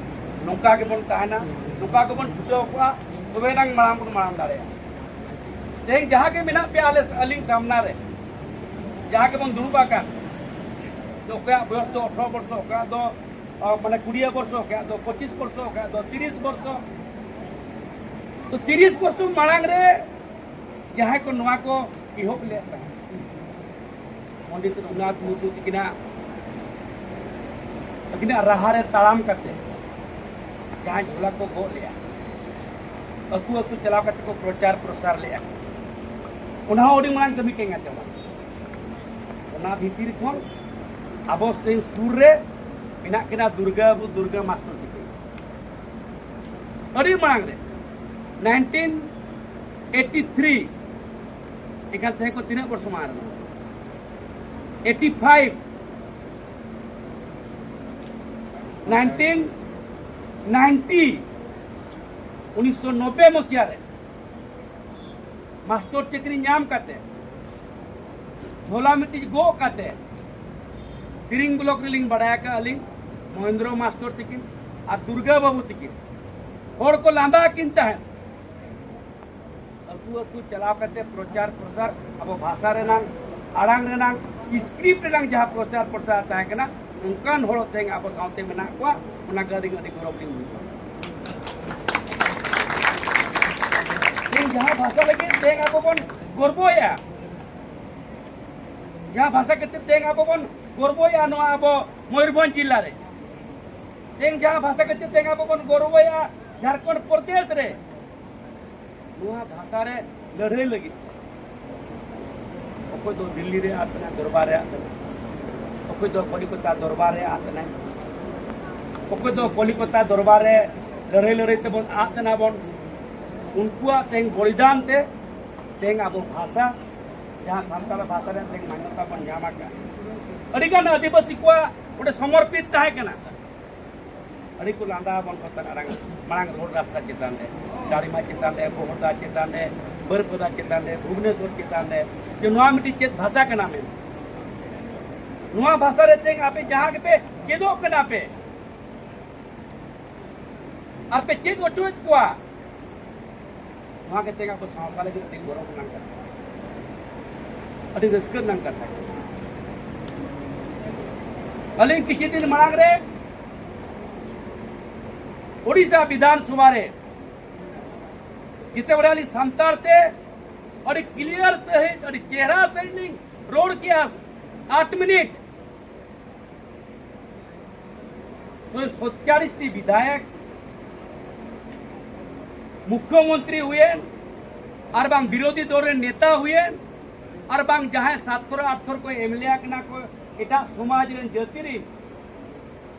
ᱱᱚᱝᱠᱟ ᱜᱮᱵᱚᱱ ᱛᱟᱦᱮᱱᱟ, ᱱᱚᱝᱠᱟ ᱜᱮᱵᱚᱱ ᱪᱷᱩᱴᱟᱹᱣ ᱠᱚᱜᱼᱟ, ᱛᱚᱵᱮ ᱮᱱᱟᱝ ᱢᱟᱲᱟᱝ ᱵᱚᱱ ᱢᱟᱲᱟᱝ ᱫᱟᱲᱮᱭᱟᱜᱼᱟ᱾ ᱛᱮᱦᱮᱧ ᱡᱟᱦᱟᱸ ᱜᱮ ᱢᱮᱱᱟᱜ ᱯᱮᱭᱟ ᱟᱞᱮ, ᱟᱹᱞᱤᱧ ᱥᱟᱢᱱᱟ ᱨᱮ, ᱡᱟᱦᱟᱸ ᱜᱮᱵᱚᱱ ᱫᱩᱲᱩᱵ ᱟᱠᱟᱱ, ᱚᱠᱚᱭᱟᱜ ᱵᱚᱭᱚᱥ ᱫᱚ ᱟᱴᱷᱨᱚ ᱵᱚᱨᱥᱚ, ᱚᱠᱚᱭᱟᱜ ᱫᱚ, ᱟ, ᱢᱟᱱᱮ ᱠᱩᱲᱤ ᱵᱚᱨᱥᱚ, ᱚᱠᱚᱭᱟᱜ ᱫᱚ ᱯᱚᱸᱪᱤᱥ ᱵᱚᱨᱥᱚ, ᱚᱠᱚᱭᱟᱜ ᱫᱚ ᱛᱤᱨᱤᱥ ᱵᱚᱨᱥᱚ᱾ ᱛᱚ ᱛᱤᱨᱤᱥ ᱵᱚᱨᱥᱚ ᱢᱟᱲᱟᱝ ᱨᱮ ᱡᱟᱦᱟᱸᱭ ᱠᱚ ᱱᱚᱣᱟ ᱠᱚ ᱮᱦᱚᱵ ᱞᱮᱫ ᱛᱟᱦᱮᱸᱫ, ᱯᱚᱱᱰᱤᱛ ᱨᱚᱜᱷᱩᱱᱟᱛᱷ ᱢᱩᱨᱢᱩ ᱛᱤᱠᱤᱱᱟᱜ, ᱛᱟᱹᱠᱤᱱᱟᱜ ᱨᱟᱦᱟ ᱨᱮ ᱛᱟᱲᱟᱢ ᱠᱟᱛᱮ ᱡᱟᱦᱟᱸ ᱡᱷᱚᱞᱟ ᱠᱚ ᱜᱚᱜ ᱞᱮᱜᱼᱟ, ᱟᱹᱛᱩ ᱟᱹᱛᱩ ᱪᱟᱞᱟᱣ ᱠᱟᱛᱮ ᱠᱚ ᱯᱨᱚᱪᱟᱨ ᱯᱨᱚᱥᱟᱨ ᱞᱮᱜᱼᱟ, ᱚᱱᱟ ᱦᱚᱸ ᱟᱹᱰᱤ ᱢᱟᱨᱟᱝ ᱠᱟᱹᱢᱤ ᱠᱟᱱ ᱜᱮᱭᱟ᱾ ᱚᱱᱟ ᱵᱷᱤᱛᱤᱨ ᱠᱷᱚᱱ ᱟᱵᱚ ᱛᱮᱦᱮᱧ ᱥᱩᱨ ᱨᱮ ᱢᱮᱱᱟᱜ ᱠᱤᱱᱟ ᱫᱩᱨᱜᱟ ᱵᱟᱹᱵᱩ, ᱫᱩᱨᱜᱟ ᱢᱟᱥᱴᱟᱨ ᱛᱤᱠᱤᱱ᱾ ᱟᱹᱰᱤ ᱢᱟᱲᱟᱝ ᱨᱮ, ᱱᱟᱭᱤᱱᱴᱤᱱ ᱮᱭᱤᱴᱤ ᱛᱷᱨᱤ, ᱮᱱᱠᱷᱟᱱ ᱛᱮᱦᱮᱧ ᱠᱚ ᱛᱤᱱᱟᱹᱜ ᱵᱚᱨᱥᱚ ᱢᱟᱲᱟᱝ ᱨᱮ? ᱮᱭᱤᱴᱤ ᱯᱷᱟᱭᱤᱵᱷ, ᱱᱟᱭᱤᱱᱴᱤᱱ ᱱᱟᱭᱤᱱᱴᱤ, ᱩᱱᱤᱥᱥᱚ ᱱᱚᱵᱵᱳᱭ ᱢᱚᱥᱤᱦᱟ ᱨᱮ ᱢᱟᱥᱴᱚᱨ ᱪᱟᱹᱠᱨᱤ ᱧᱟᱢ ᱠᱟᱛᱮ, ᱡᱷᱚᱞᱟ ᱢᱤᱫᱴᱤᱡ ᱜᱚᱜ ᱠᱟᱛᱮ, ᱛᱤᱨᱤᱝ ᱵᱞᱚᱠ ᱨᱮᱞᱤᱧ ᱵᱟᱲᱟᱭ ᱟᱠᱟᱫ ᱟᱹᱞᱤᱧ, ᱢᱚᱦᱮᱱᱫᱨᱚ ᱢᱟᱥᱴᱚᱨ ᱛᱤᱠᱤᱱ ᱟᱨ ᱫᱩᱨᱜᱟ ᱵᱟᱹᱵᱩ ᱛᱤᱠᱤᱱ, ᱦᱚᱲ ᱠᱚ ᱞᱟᱸᱫᱟ ᱟᱹᱠᱤᱱ ᱛᱟᱦᱮᱸᱫ᱾ ᱟᱹᱛᱩ ᱟᱹᱛᱩ ᱪᱟᱞᱟᱣ ᱠᱟᱛᱮ ᱯᱨᱚᱪᱟᱨ ᱯᱨᱚᱥᱟᱨ, ᱟᱵᱚ ᱵᱷᱟᱥᱟ ᱨᱮᱱᱟᱝ, ᱟᱲᱟᱝ ᱨᱮᱱᱟᱝ, ᱥᱠᱨᱤᱯᱴ ᱨᱮᱱᱟᱝ ᱡᱟᱦᱟᱸ ᱯᱨᱚᱪᱟᱨ ᱯᱨᱚᱥᱟᱨ ᱛᱟᱦᱮᱸ ᱠᱟᱱᱟ, ᱚᱱᱠᱟᱱ ᱦᱚᱲ ᱛᱮᱦᱮᱧ ᱟᱵᱚ ᱥᱟᱶᱛᱮ ᱢᱮᱱᱟᱜ ᱠᱚᱣᱟ, ᱚᱱᱟ ᱜᱮ ᱟᱹᱰᱤ, ᱟᱹᱰᱤ ᱜᱚᱨᱚᱵᱽ ᱞᱤᱧ ᱵᱩᱡᱷᱟᱹᱣᱟ᱾ ᱛᱮᱦᱮᱧ ᱡᱟᱦᱟᱸ ᱵᱷᱟᱥᱟ ᱞᱟᱹᱜᱤᱫ ᱛᱮᱦᱮᱧ ᱟᱵᱚ ᱵᱚᱱ ᱜᱚᱨᱵᱚᱭᱟ, ᱡᱟᱦᱟᱸ ᱵᱷᱟᱥᱟ ᱠᱷᱟᱹᱛᱤᱨ ᱛᱮᱦᱮᱧ ᱟᱵᱚ ᱵᱚᱱ ᱜᱚᱨᱵᱚᱭᱮᱫᱼᱟ ᱱᱚᱣᱟ ᱟᱵᱚ ᱢᱚᱭᱩᱨᱵᱷᱚᱸᱡᱽ ᱡᱤᱞᱟ ᱨᱮ, ᱛᱮᱦᱮᱧ ᱡᱟᱦᱟᱸ ᱵᱷᱟᱥᱟ ᱠᱷᱟᱹᱛᱤᱨ ᱛᱮᱦᱮᱧ ᱟᱵᱚ ᱵᱚᱱ ᱜᱚᱨᱵᱚᱭᱮᱫᱼᱟ ᱡᱷᱟᱲᱠᱷᱚᱸᱰ ᱯᱨᱚᱫᱮᱥ ᱨᱮ, ᱱᱚᱣᱟ ᱵᱷᱟᱥᱟ ᱨᱮ ᱞᱟᱹᱲᱦᱟᱹᱭ ᱞᱟᱹᱜᱤᱫ ᱛᱮ ᱚᱠᱚᱭ ᱫᱚ ᱫᱤᱞᱞᱤ ᱨᱮ ᱟᱫ ᱮᱱᱟᱭ, ᱫᱚᱨᱵᱟᱨ ᱨᱮ ᱟᱫ ᱮᱱᱟᱭ, ᱚᱠᱚᱭ ᱫᱚ ᱠᱚᱞᱤᱠᱚᱛᱟ ᱫᱚᱨᱵᱟᱨ ᱨᱮ ᱟᱫ ᱮᱱᱟᱭ, ᱚᱠᱚᱭ ᱫᱚ ᱠᱚᱞᱤᱠᱚᱛᱟ ᱫᱚᱨᱵᱟᱨ ᱨᱮ ᱞᱟᱹᱲᱦᱟᱹᱭ ᱞᱟᱹᱲᱦᱟᱹᱭ ᱛᱮᱵᱚᱱ ᱟᱫ ᱮᱱᱟ ᱵᱚᱱ᱾ ᱩᱱᱠᱩᱣᱟᱜ ᱛᱮᱦᱮᱧ ᱵᱚᱞᱤᱫᱟᱱ ᱛᱮ ᱛᱮᱦᱮᱧ ᱟᱵᱚ ᱵᱷᱟᱥᱟ, ᱡᱟᱦᱟᱸ ᱥᱟᱱᱛᱟᱲ ᱵᱷᱟᱥᱟ ᱨᱮ ᱛᱮᱦᱮᱧ ᱢᱟᱱᱭᱚᱛᱟ ᱵᱚᱱ ᱧᱟᱢ ᱟᱠᱟᱫ, ᱟᱹᱰᱤᱜᱟᱱ ᱟᱹᱫᱤᱵᱟᱹᱥᱤ ᱠᱚᱣᱟᱜ ᱚᱸᱰᱮ ᱥᱚᱢᱚᱨᱯᱤᱛ ᱛᱟᱦᱮᱸ ᱠᱟᱱᱟ᱾ ᱟᱹᱰᱤ ᱠᱚ ᱞᱟᱸᱫᱟ ᱟᱵᱚᱱ ᱠᱟᱱ ᱛᱟᱦᱮᱸ ᱟᱲᱟᱝ ᱢᱟᱲᱟᱝ ᱨᱳᱰ ᱨᱟᱥᱛᱟ ᱪᱮᱛᱟᱱ ᱨᱮ, ᱫᱟᱲᱤᱢᱟ ᱪᱮᱛᱟᱱ ᱨᱮ, ᱵᱚᱦᱚᱲᱫᱟ ᱪᱮᱛᱟᱱ ᱨᱮ, ᱵᱟᱹᱨᱯᱟᱫᱟ ᱪᱮᱛᱟᱱ ᱨᱮ, ᱵᱷᱩᱵᱽᱱᱮᱥᱚᱨ ᱪᱮᱛᱟᱱ ᱨᱮ, ᱡᱮ ᱱᱚᱣᱟ ᱢᱤᱫᱴᱤᱡ ᱪᱮᱫ ᱵᱷᱟᱥᱟ ᱠᱟᱱᱟ ᱢᱮᱱᱛᱮ᱾ ᱱᱚᱣᱟ ᱵᱷᱟᱥᱟ ᱨᱮ ᱛᱮᱦᱮᱧ ᱟᱯᱮ ᱡᱟᱦᱟᱸ ᱜᱮᱯᱮ ᱪᱮᱫᱚᱜ ᱠᱟᱱᱟ ᱯᱮ, ᱟᱨ ᱯᱮ ᱪᱮᱫ ᱦᱚᱪᱚᱭᱮᱫ ᱠᱚᱣᱟ, ᱱᱚᱣᱟ ᱜᱮ ᱛᱮᱦᱮᱧ ᱟᱵᱚ ᱥᱟᱶᱛᱟ ᱞᱟᱹᱜᱤᱫ ᱟᱹᱰᱤ ᱜᱚᱨᱚᱵᱽ ᱨᱮᱱᱟᱜ ᱠᱟᱛᱷᱟ, ᱟᱹᱰᱤ ᱨᱟᱹᱥᱠᱟᱹ ᱨᱮᱱᱟᱜ ᱠᱟᱛᱷᱟ ᱠᱟᱱᱟ᱾ ᱟᱹᱞᱤᱧ ᱠᱤᱪᱷᱩ ᱫᱤᱱ ᱢᱟᱲᱟᱝ ᱨᱮ ᱳᱰᱤᱥᱟ ᱵᱤᱫᱷᱟᱱ ᱥᱚᱵᱷᱟ ᱨᱮ ᱡᱮᱛᱮ ᱵᱮᱲᱟ ᱟᱹᱞᱤᱧ ᱥᱟᱱᱛᱟᱲ ᱛᱮ ᱟᱹᱰᱤ ᱠᱞᱤᱭᱟᱨ ᱥᱟᱺᱦᱤᱡ, ᱟᱹᱰᱤ ᱪᱮᱦᱨᱟ ᱥᱟᱺᱦᱤᱡ ᱞᱤᱧ ᱨᱚᱲ ᱠᱮᱜᱼᱟ, ᱟᱴ ᱢᱤᱱᱤᱴ᱾ ᱥᱚᱭ ᱥᱚᱛᱪᱟᱞᱤᱥ ᱴᱤ ᱵᱤᱫᱷᱟᱭᱚᱠ, ᱢᱩᱠᱷᱭᱚᱢᱚᱱᱛᱨᱤ ᱦᱩᱭᱮᱱ, ᱟᱨ ᱵᱟᱝ ᱵᱤᱨᱳᱫᱷᱤ ᱫᱚᱞ ᱨᱮᱱ ᱱᱮᱛᱟ ᱦᱩᱭᱮᱱ, ᱟᱨ ᱵᱟᱝ ᱡᱟᱦᱟᱸᱭ ᱥᱟᱛ ᱛᱷᱚᱨ ᱟᱴ ᱛᱷᱚᱨ ᱠᱚ ᱮᱢ ᱮᱞ ᱮ ᱟᱠᱟᱱᱟ ᱠᱚ ᱮᱴᱟᱜ ᱥᱚᱢᱟᱡᱽ ᱨᱮᱱ, ᱡᱟᱹᱛᱤ ᱨᱮᱱ,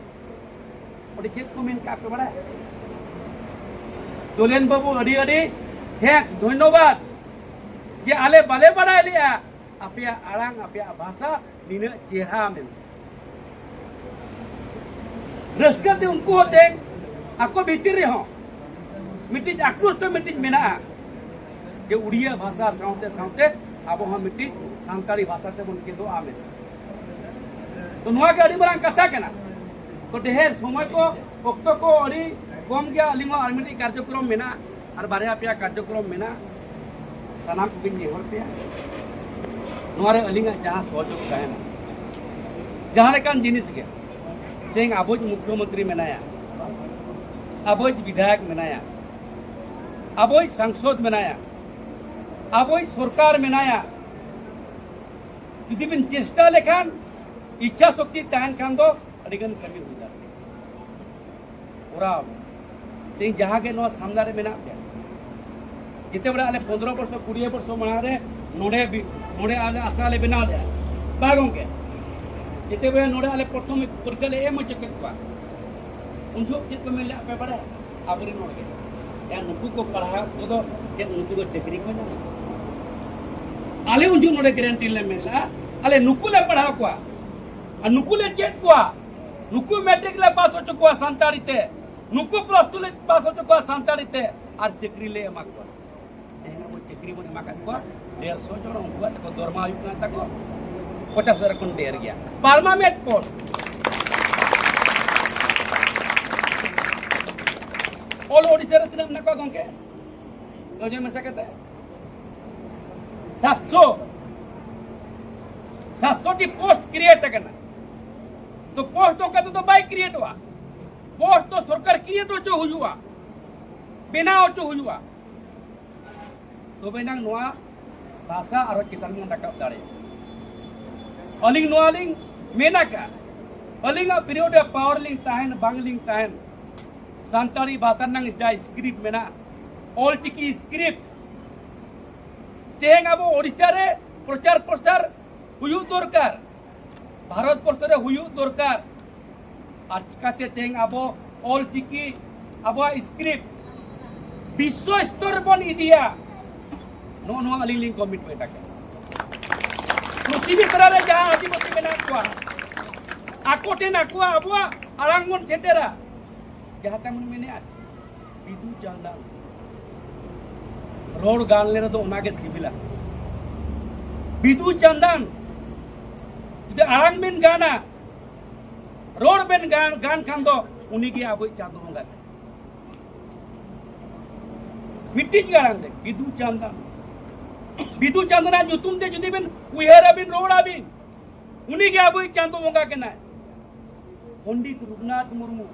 ᱚᱸᱰᱮ ᱪᱮᱫ ᱠᱚ ᱢᱮᱱ ᱠᱟᱜ ᱯᱮ ᱵᱟᱲᱟᱭᱟ? ᱫᱚᱞᱮᱱ ᱵᱟᱹᱵᱩ, ᱟᱹᱰᱤ ᱟᱹᱰᱤ ᱛᱷᱮᱝᱠᱥ, ᱫᱷᱚᱱᱭᱚᱵᱟᱫ, ᱡᱮ ᱟᱞᱮ ᱵᱟᱞᱮ ᱵᱟᱲᱟᱭ ᱞᱮᱜᱼᱟ ᱟᱯᱮᱭᱟᱜ ᱟᱲᱟᱝ, ᱟᱯᱮᱭᱟᱜ ᱵᱷᱟᱥᱟ ᱱᱤᱱᱟᱹᱜ ᱪᱮᱦᱨᱟ ᱢᱮᱱᱛᱮ᱾ ᱨᱟᱹᱥᱠᱟᱹ ᱛᱮ ᱩᱱᱠᱩ ᱦᱚᱸ ᱛᱮᱦᱮᱧ ᱟᱠᱚ ᱵᱷᱤᱛᱤᱨ ᱨᱮᱦᱚᱸ ᱢᱤᱫᱴᱤᱡ ᱟᱠᱨᱳᱥ ᱫᱚ ᱢᱤᱫᱴᱤᱡ ᱢᱮᱱᱟᱜᱼᱟ ᱡᱮ ᱩᱲᱤᱭᱟ ᱵᱷᱟᱥᱟ ᱥᱟᱶᱛᱮ ᱥᱟᱶᱛᱮ ᱟᱵᱚ ᱦᱚᱸ ᱢᱤᱫᱴᱤᱡ ᱥᱟᱱᱛᱟᱲᱤ ᱵᱷᱟᱥᱟ ᱛᱮᱵᱚᱱ ᱪᱮᱫᱚᱜᱼᱟ ᱢᱮᱱᱛᱮ᱾ ᱛᱚ ᱱᱚᱣᱟ ᱜᱮ ᱟᱹᱰᱤ ᱢᱟᱨᱟᱝ ᱠᱟᱛᱷᱟ ᱠᱟᱱᱟ᱾ ᱛᱚ ᱰᱷᱮᱨ ᱥᱚᱢᱚᱭ ᱠᱚ, ᱚᱠᱛᱚ ᱠᱚ ᱟᱹᱰᱤ ᱠᱚᱢ ᱜᱮᱭᱟ᱾ ᱟᱹᱞᱤᱧ ᱦᱚᱸ ᱟᱨ ᱢᱤᱫᱴᱤᱡ ᱠᱟᱨᱡᱚᱠᱨᱚᱢ ᱢᱮᱱᱟᱜᱼᱟ, ᱟᱨ ᱵᱟᱨᱭᱟ ᱯᱮᱭᱟ ᱠᱟᱨᱡᱚᱠᱨᱚᱢ ᱢᱮᱱᱟᱜᱼᱟ᱾ ᱥᱟᱱᱟᱢ ᱠᱚᱜᱮᱧ ᱱᱮᱦᱚᱨ ᱯᱮᱭᱟ, ᱱᱚᱣᱟ ᱨᱮ ᱟᱹᱞᱤᱧᱟᱜ ᱡᱟᱦᱟᱸ ᱥᱚᱦᱚᱡᱳᱜᱽ ᱛᱟᱦᱮᱱᱟ, ᱡᱟᱦᱟᱸ ᱞᱮᱠᱟᱱ ᱡᱤᱱᱤᱥ ᱜᱮ, ᱛᱮᱦᱮᱧ ᱟᱵᱚᱭᱤᱡ ᱢᱩᱠᱷᱭᱚᱢᱚᱱᱛᱨᱤ ᱢᱮᱱᱟᱭᱟ, ᱟᱵᱚᱭᱤᱡ ᱵᱤᱫᱷᱟᱭᱚᱠ ᱢᱮᱱᱟᱭᱟ, ᱟᱵᱚᱭᱤᱡ ᱥᱟᱝᱥᱚᱫ ᱢᱮᱱᱟᱭᱟ, ᱟᱵᱚᱭᱤᱡ ᱥᱚᱨᱠᱟᱨ ᱢᱮᱱᱟᱭᱟ, ᱡᱩᱫᱤ ᱵᱤᱱ ᱪᱮᱥᱴᱟ ᱞᱮᱠᱷᱟᱱ, ᱤᱪᱪᱷᱟ ᱥᱚᱠᱛᱤ ᱛᱟᱦᱮᱱ ᱠᱷᱟᱱ ᱫᱚ ᱟᱹᱰᱤ ᱜᱟᱱ ᱠᱟᱹᱢᱤ ᱦᱩᱭ ᱫᱟᱲᱮᱭᱟᱜᱼᱟ᱾ ᱠᱚᱨᱟᱣ ᱵᱤᱱ᱾ ᱛᱮᱦᱮᱧ ᱡᱟᱦᱟᱸ ᱜᱮ ᱱᱚᱣᱟ ᱥᱟᱢᱱᱟ ᱨᱮ ᱢᱮᱱᱟᱜ ᱯᱮᱭᱟ, ᱡᱮᱛᱮ ᱵᱮᱲᱟ ᱟᱞᱮ ᱯᱚᱱᱫᱽᱨᱚ ᱵᱚᱨᱥᱚ, ᱠᱩᱲᱤ ᱵᱚᱨᱥᱚ ᱢᱟᱲᱟᱝ ᱨᱮ ᱱᱚᱰᱮ ᱵᱤ-, ᱱᱚᱰᱮ ᱟᱞᱮ ᱟᱥᱲᱟ ᱞᱮ ᱵᱮᱱᱟᱣ ᱞᱮᱫᱼᱟ, ᱵᱟᱝ ᱜᱚᱢᱠᱮ? ᱡᱮᱛᱮ ᱵᱮᱲᱟ ᱱᱚᱰᱮ ᱟᱞᱮ ᱯᱨᱚᱛᱷᱚᱢ ᱯᱚᱨᱤᱠᱠᱷᱟ ᱞᱮ ᱮᱢ ᱦᱚᱪᱚ ᱠᱮᱫ ᱠᱚᱣᱟ, ᱩᱱ ᱡᱚᱦᱚᱜ ᱪᱮᱫ ᱠᱚ ᱢᱮᱱ ᱞᱮᱫᱼᱟ ᱯᱮ ᱵᱟᱲᱟᱭᱟ? ᱟᱵᱚᱨᱮᱱ ᱦᱚᱲ ᱜᱮ, ᱭᱟ, ᱱᱩᱠᱩ ᱠᱚ ᱯᱟᱲᱦᱟᱣ ᱠᱚᱫᱚ ᱪᱮᱫ ᱱᱩᱠᱩ ᱫᱚ ᱪᱟᱹᱠᱨᱤ ᱠᱚ ᱧᱟᱢᱟ? ᱟᱞᱮ ᱩᱱ ᱡᱚᱦᱚᱜ ᱱᱚᱰᱮ ᱜᱮᱨᱮᱱᱴᱤ ᱞᱮ ᱢᱮᱱ ᱞᱮᱫᱼᱟ, ᱟᱞᱮ ᱱᱩᱠᱩ ᱞᱮ ᱯᱟᱲᱦᱟᱣ ᱠᱚᱣᱟ ᱟᱨ ᱱᱩᱠᱩ ᱞᱮ ᱪᱮᱫ ᱠᱚᱣᱟ, ᱱᱩᱠᱩ ᱢᱮᱴᱨᱤᱠ ᱞᱮ ᱯᱟᱥ ᱦᱚᱪᱚ ᱠᱚᱣᱟ ᱥᱟᱱᱛᱟᱲᱤ ᱛᱮ, ᱱᱩᱠᱩ ᱯᱞᱟᱥ ᱴᱩ ᱞᱮ ᱯᱟᱥ ᱦᱚᱪᱚ ᱠᱚᱣᱟ ᱥᱟᱱᱛᱟᱲᱤ ᱛᱮ, ᱟᱨ ᱪᱟᱹᱠᱨᱤ ᱞᱮ ᱮᱢᱟ ᱠᱚᱣᱟ᱾ ᱛᱮᱦᱮᱧ ᱟᱵᱚ ᱪᱟᱹᱠᱨᱤ ᱵᱚᱱ ᱮᱢᱟ ᱠᱟᱫ ᱠᱚᱣᱟ ᱰᱮᱲᱥᱚ ᱡᱚᱱ, ᱩᱱᱠᱩᱣᱟᱜ ᱛᱟᱠᱚ ᱫᱚᱨᱢᱟ ᱦᱩᱭᱩᱜ ᱠᱟᱱ ᱛᱟᱠᱚ ᱯᱚᱪᱟᱥ ᱦᱟᱡᱟᱨ ᱠᱷᱚᱱ ᱰᱷᱮᱨ ᱜᱮᱭᱟ, ᱯᱟᱨᱢᱟᱱᱮᱱᱴ ᱯᱳᱥᱴ᱾ ᱚᱞ ᱳᱰᱤᱥᱟ ᱨᱮ ᱛᱤᱱᱟᱹᱜ ᱢᱮᱱᱟᱜ ᱠᱚᱣᱟ ᱜᱚᱝᱠᱮ? ᱡᱚᱡᱚ ᱢᱮᱥᱟ ᱠᱟᱛᱮ ᱥᱟᱛᱥᱚ, ᱥᱟᱛᱥᱚ ᱴᱤ ᱯᱳᱥᱴ ᱠᱨᱤᱭᱮᱴ ᱟᱠᱟᱱᱟ᱾ ᱛᱚ ᱯᱳᱥᱴ ᱚᱱᱠᱟ ᱛᱮᱫᱚ ᱵᱟᱭ ᱠᱨᱤᱭᱮᱴᱚᱜᱼᱟ, ᱯᱳᱥᱴ ᱫᱚ ᱥᱚᱨᱠᱟᱨ ᱠᱨᱤᱭᱮᱴ ᱦᱚᱪᱚ ᱦᱩᱭᱩᱜᱼᱟ, ᱵᱮᱱᱟᱣ ᱦᱚᱪᱚ ᱦᱩᱭᱩᱜᱼᱟ᱾ ᱛᱚᱵᱮ ᱮᱱᱟᱝ ᱱᱚᱣᱟ ᱵᱷᱟᱥᱟ ᱟᱨᱚ ᱪᱮᱛᱟᱱ ᱵᱚᱱ ᱨᱟᱠᱟᱵ ᱫᱟᱲᱮᱭᱟᱜᱼᱟ᱾ ᱟᱹᱞᱤᱧ ᱱᱚᱣᱟ ᱞᱤᱧ ᱢᱮᱱ ᱟᱠᱟᱫᱼᱟ, ᱟᱹᱞᱤᱧᱟᱜ ᱯᱤᱨᱤᱭᱚᱰ ᱨᱮ ᱯᱟᱣᱟᱨ ᱞᱤᱧ ᱛᱟᱦᱮᱱ ᱵᱟᱝ ᱞᱤᱧ ᱛᱟᱦᱮᱱ, ᱥᱟᱱᱛᱟᱲᱤ ᱵᱷᱟᱥᱟ ᱨᱮᱱᱟᱜ ᱡᱟ ᱥᱠᱨᱤᱯᱴ ᱢᱮᱱᱟᱜᱼᱟ, ᱚᱞ ᱪᱤᱠᱤ ᱥᱠᱨᱤᱯᱴ, ᱛᱮᱦᱮᱧ ᱟᱵᱚ ᱳᱰᱤᱥᱟ ᱨᱮ ᱯᱨᱚᱪᱟᱨ ᱯᱨᱚᱥᱟᱨ ᱦᱩᱭᱩᱜ ᱫᱚᱨᱠᱟᱨ, ᱵᱷᱟᱨᱚᱛ ᱵᱚᱨᱥᱚ ᱨᱮ ᱦᱩᱭᱩᱜ ᱫᱚᱨᱠᱟᱨ᱾ ᱟᱨ ᱪᱤᱠᱟᱛᱮ ᱛᱮᱦᱮᱧ ᱟᱵᱚ ᱚᱞ ᱪᱤᱠᱤ, ᱟᱵᱚᱣᱟᱜ ᱥᱠᱨᱤᱯᱴ ᱵᱤᱥᱥᱚ ᱥᱛᱚᱨ ᱨᱮᱵᱚᱱ ᱤᱫᱤᱭᱟ, ᱱᱚᱜᱼᱚ ᱱᱚᱣᱟ ᱟᱹᱞᱤᱧ ᱞᱤᱧ ᱠᱚᱢᱤᱴᱢᱮᱱᱴ ᱟᱠᱟᱫᱟ᱾ ᱯᱨᱚᱛᱤ ᱵᱮᱥᱨᱟ ᱨᱮ ᱡᱟᱦᱟᱸ ᱟᱹᱫᱤᱵᱟᱹᱥᱤ ᱢᱮᱱᱟᱜ ᱠᱚᱣᱟ, ᱟᱠᱚ ᱴᱷᱮᱱ ᱟᱠᱚᱣᱟᱜ ᱟᱵᱚᱣᱟᱜ ᱟᱲᱟᱝ ᱵᱚᱱ ᱥᱮᱴᱮᱨᱟ᱾ ᱡᱟᱦᱟᱸ ᱛᱮᱢᱚᱱ ᱢᱮᱱᱮᱫᱼᱟ, ᱵᱤᱫᱩ ᱪᱟᱸᱫᱟᱱ ᱨᱚᱲ ᱜᱟᱱ ᱞᱮ ᱨᱮᱫᱚ ᱚᱱᱟᱜᱮ ᱥᱤᱵᱤᱞᱟ᱾ ᱵᱤᱫᱩ ᱪᱟᱸᱫᱟᱱ ᱡᱩᱫᱤ ᱟᱲᱟᱝ ᱵᱮᱱ ᱜᱟᱱᱟ, ᱨᱚᱲ ᱵᱮᱱ ᱜᱟᱱ, ᱜᱟᱱ ᱠᱷᱟᱱ ᱫᱚ ᱩᱱᱤᱜᱮ ᱟᱵᱚᱭᱤᱡ ᱪᱟᱸᱫᱚ ᱵᱚᱸᱜᱟ ᱠᱟᱱᱟᱭ᱾ ᱢᱤᱫᱴᱤᱡ ᱜᱮ ᱟᱲᱟᱝ ᱛᱮ, ᱵᱤᱫᱩ ᱪᱟᱸᱫᱟᱱ᱾ ᱵᱤᱫᱩ ᱪᱟᱸᱫᱟᱱᱟᱜ ᱧᱩᱛᱩᱢ ᱛᱮ ᱡᱩᱫᱤ ᱵᱤᱱ ᱩᱭᱦᱟᱹᱨᱟᱵᱤᱱ, ᱨᱚᱲᱟᱵᱤᱱ, ᱩᱱᱤᱜᱮ ᱟᱵᱚᱭᱤᱡ ᱪᱟᱸᱫᱚ ᱵᱚᱸᱜᱟ ᱠᱟᱱᱟᱭ᱾ ᱯᱚᱱᱰᱤᱛ ᱨᱚᱜᱷᱩᱱᱟᱛᱷ ᱢᱩᱨᱢᱩ,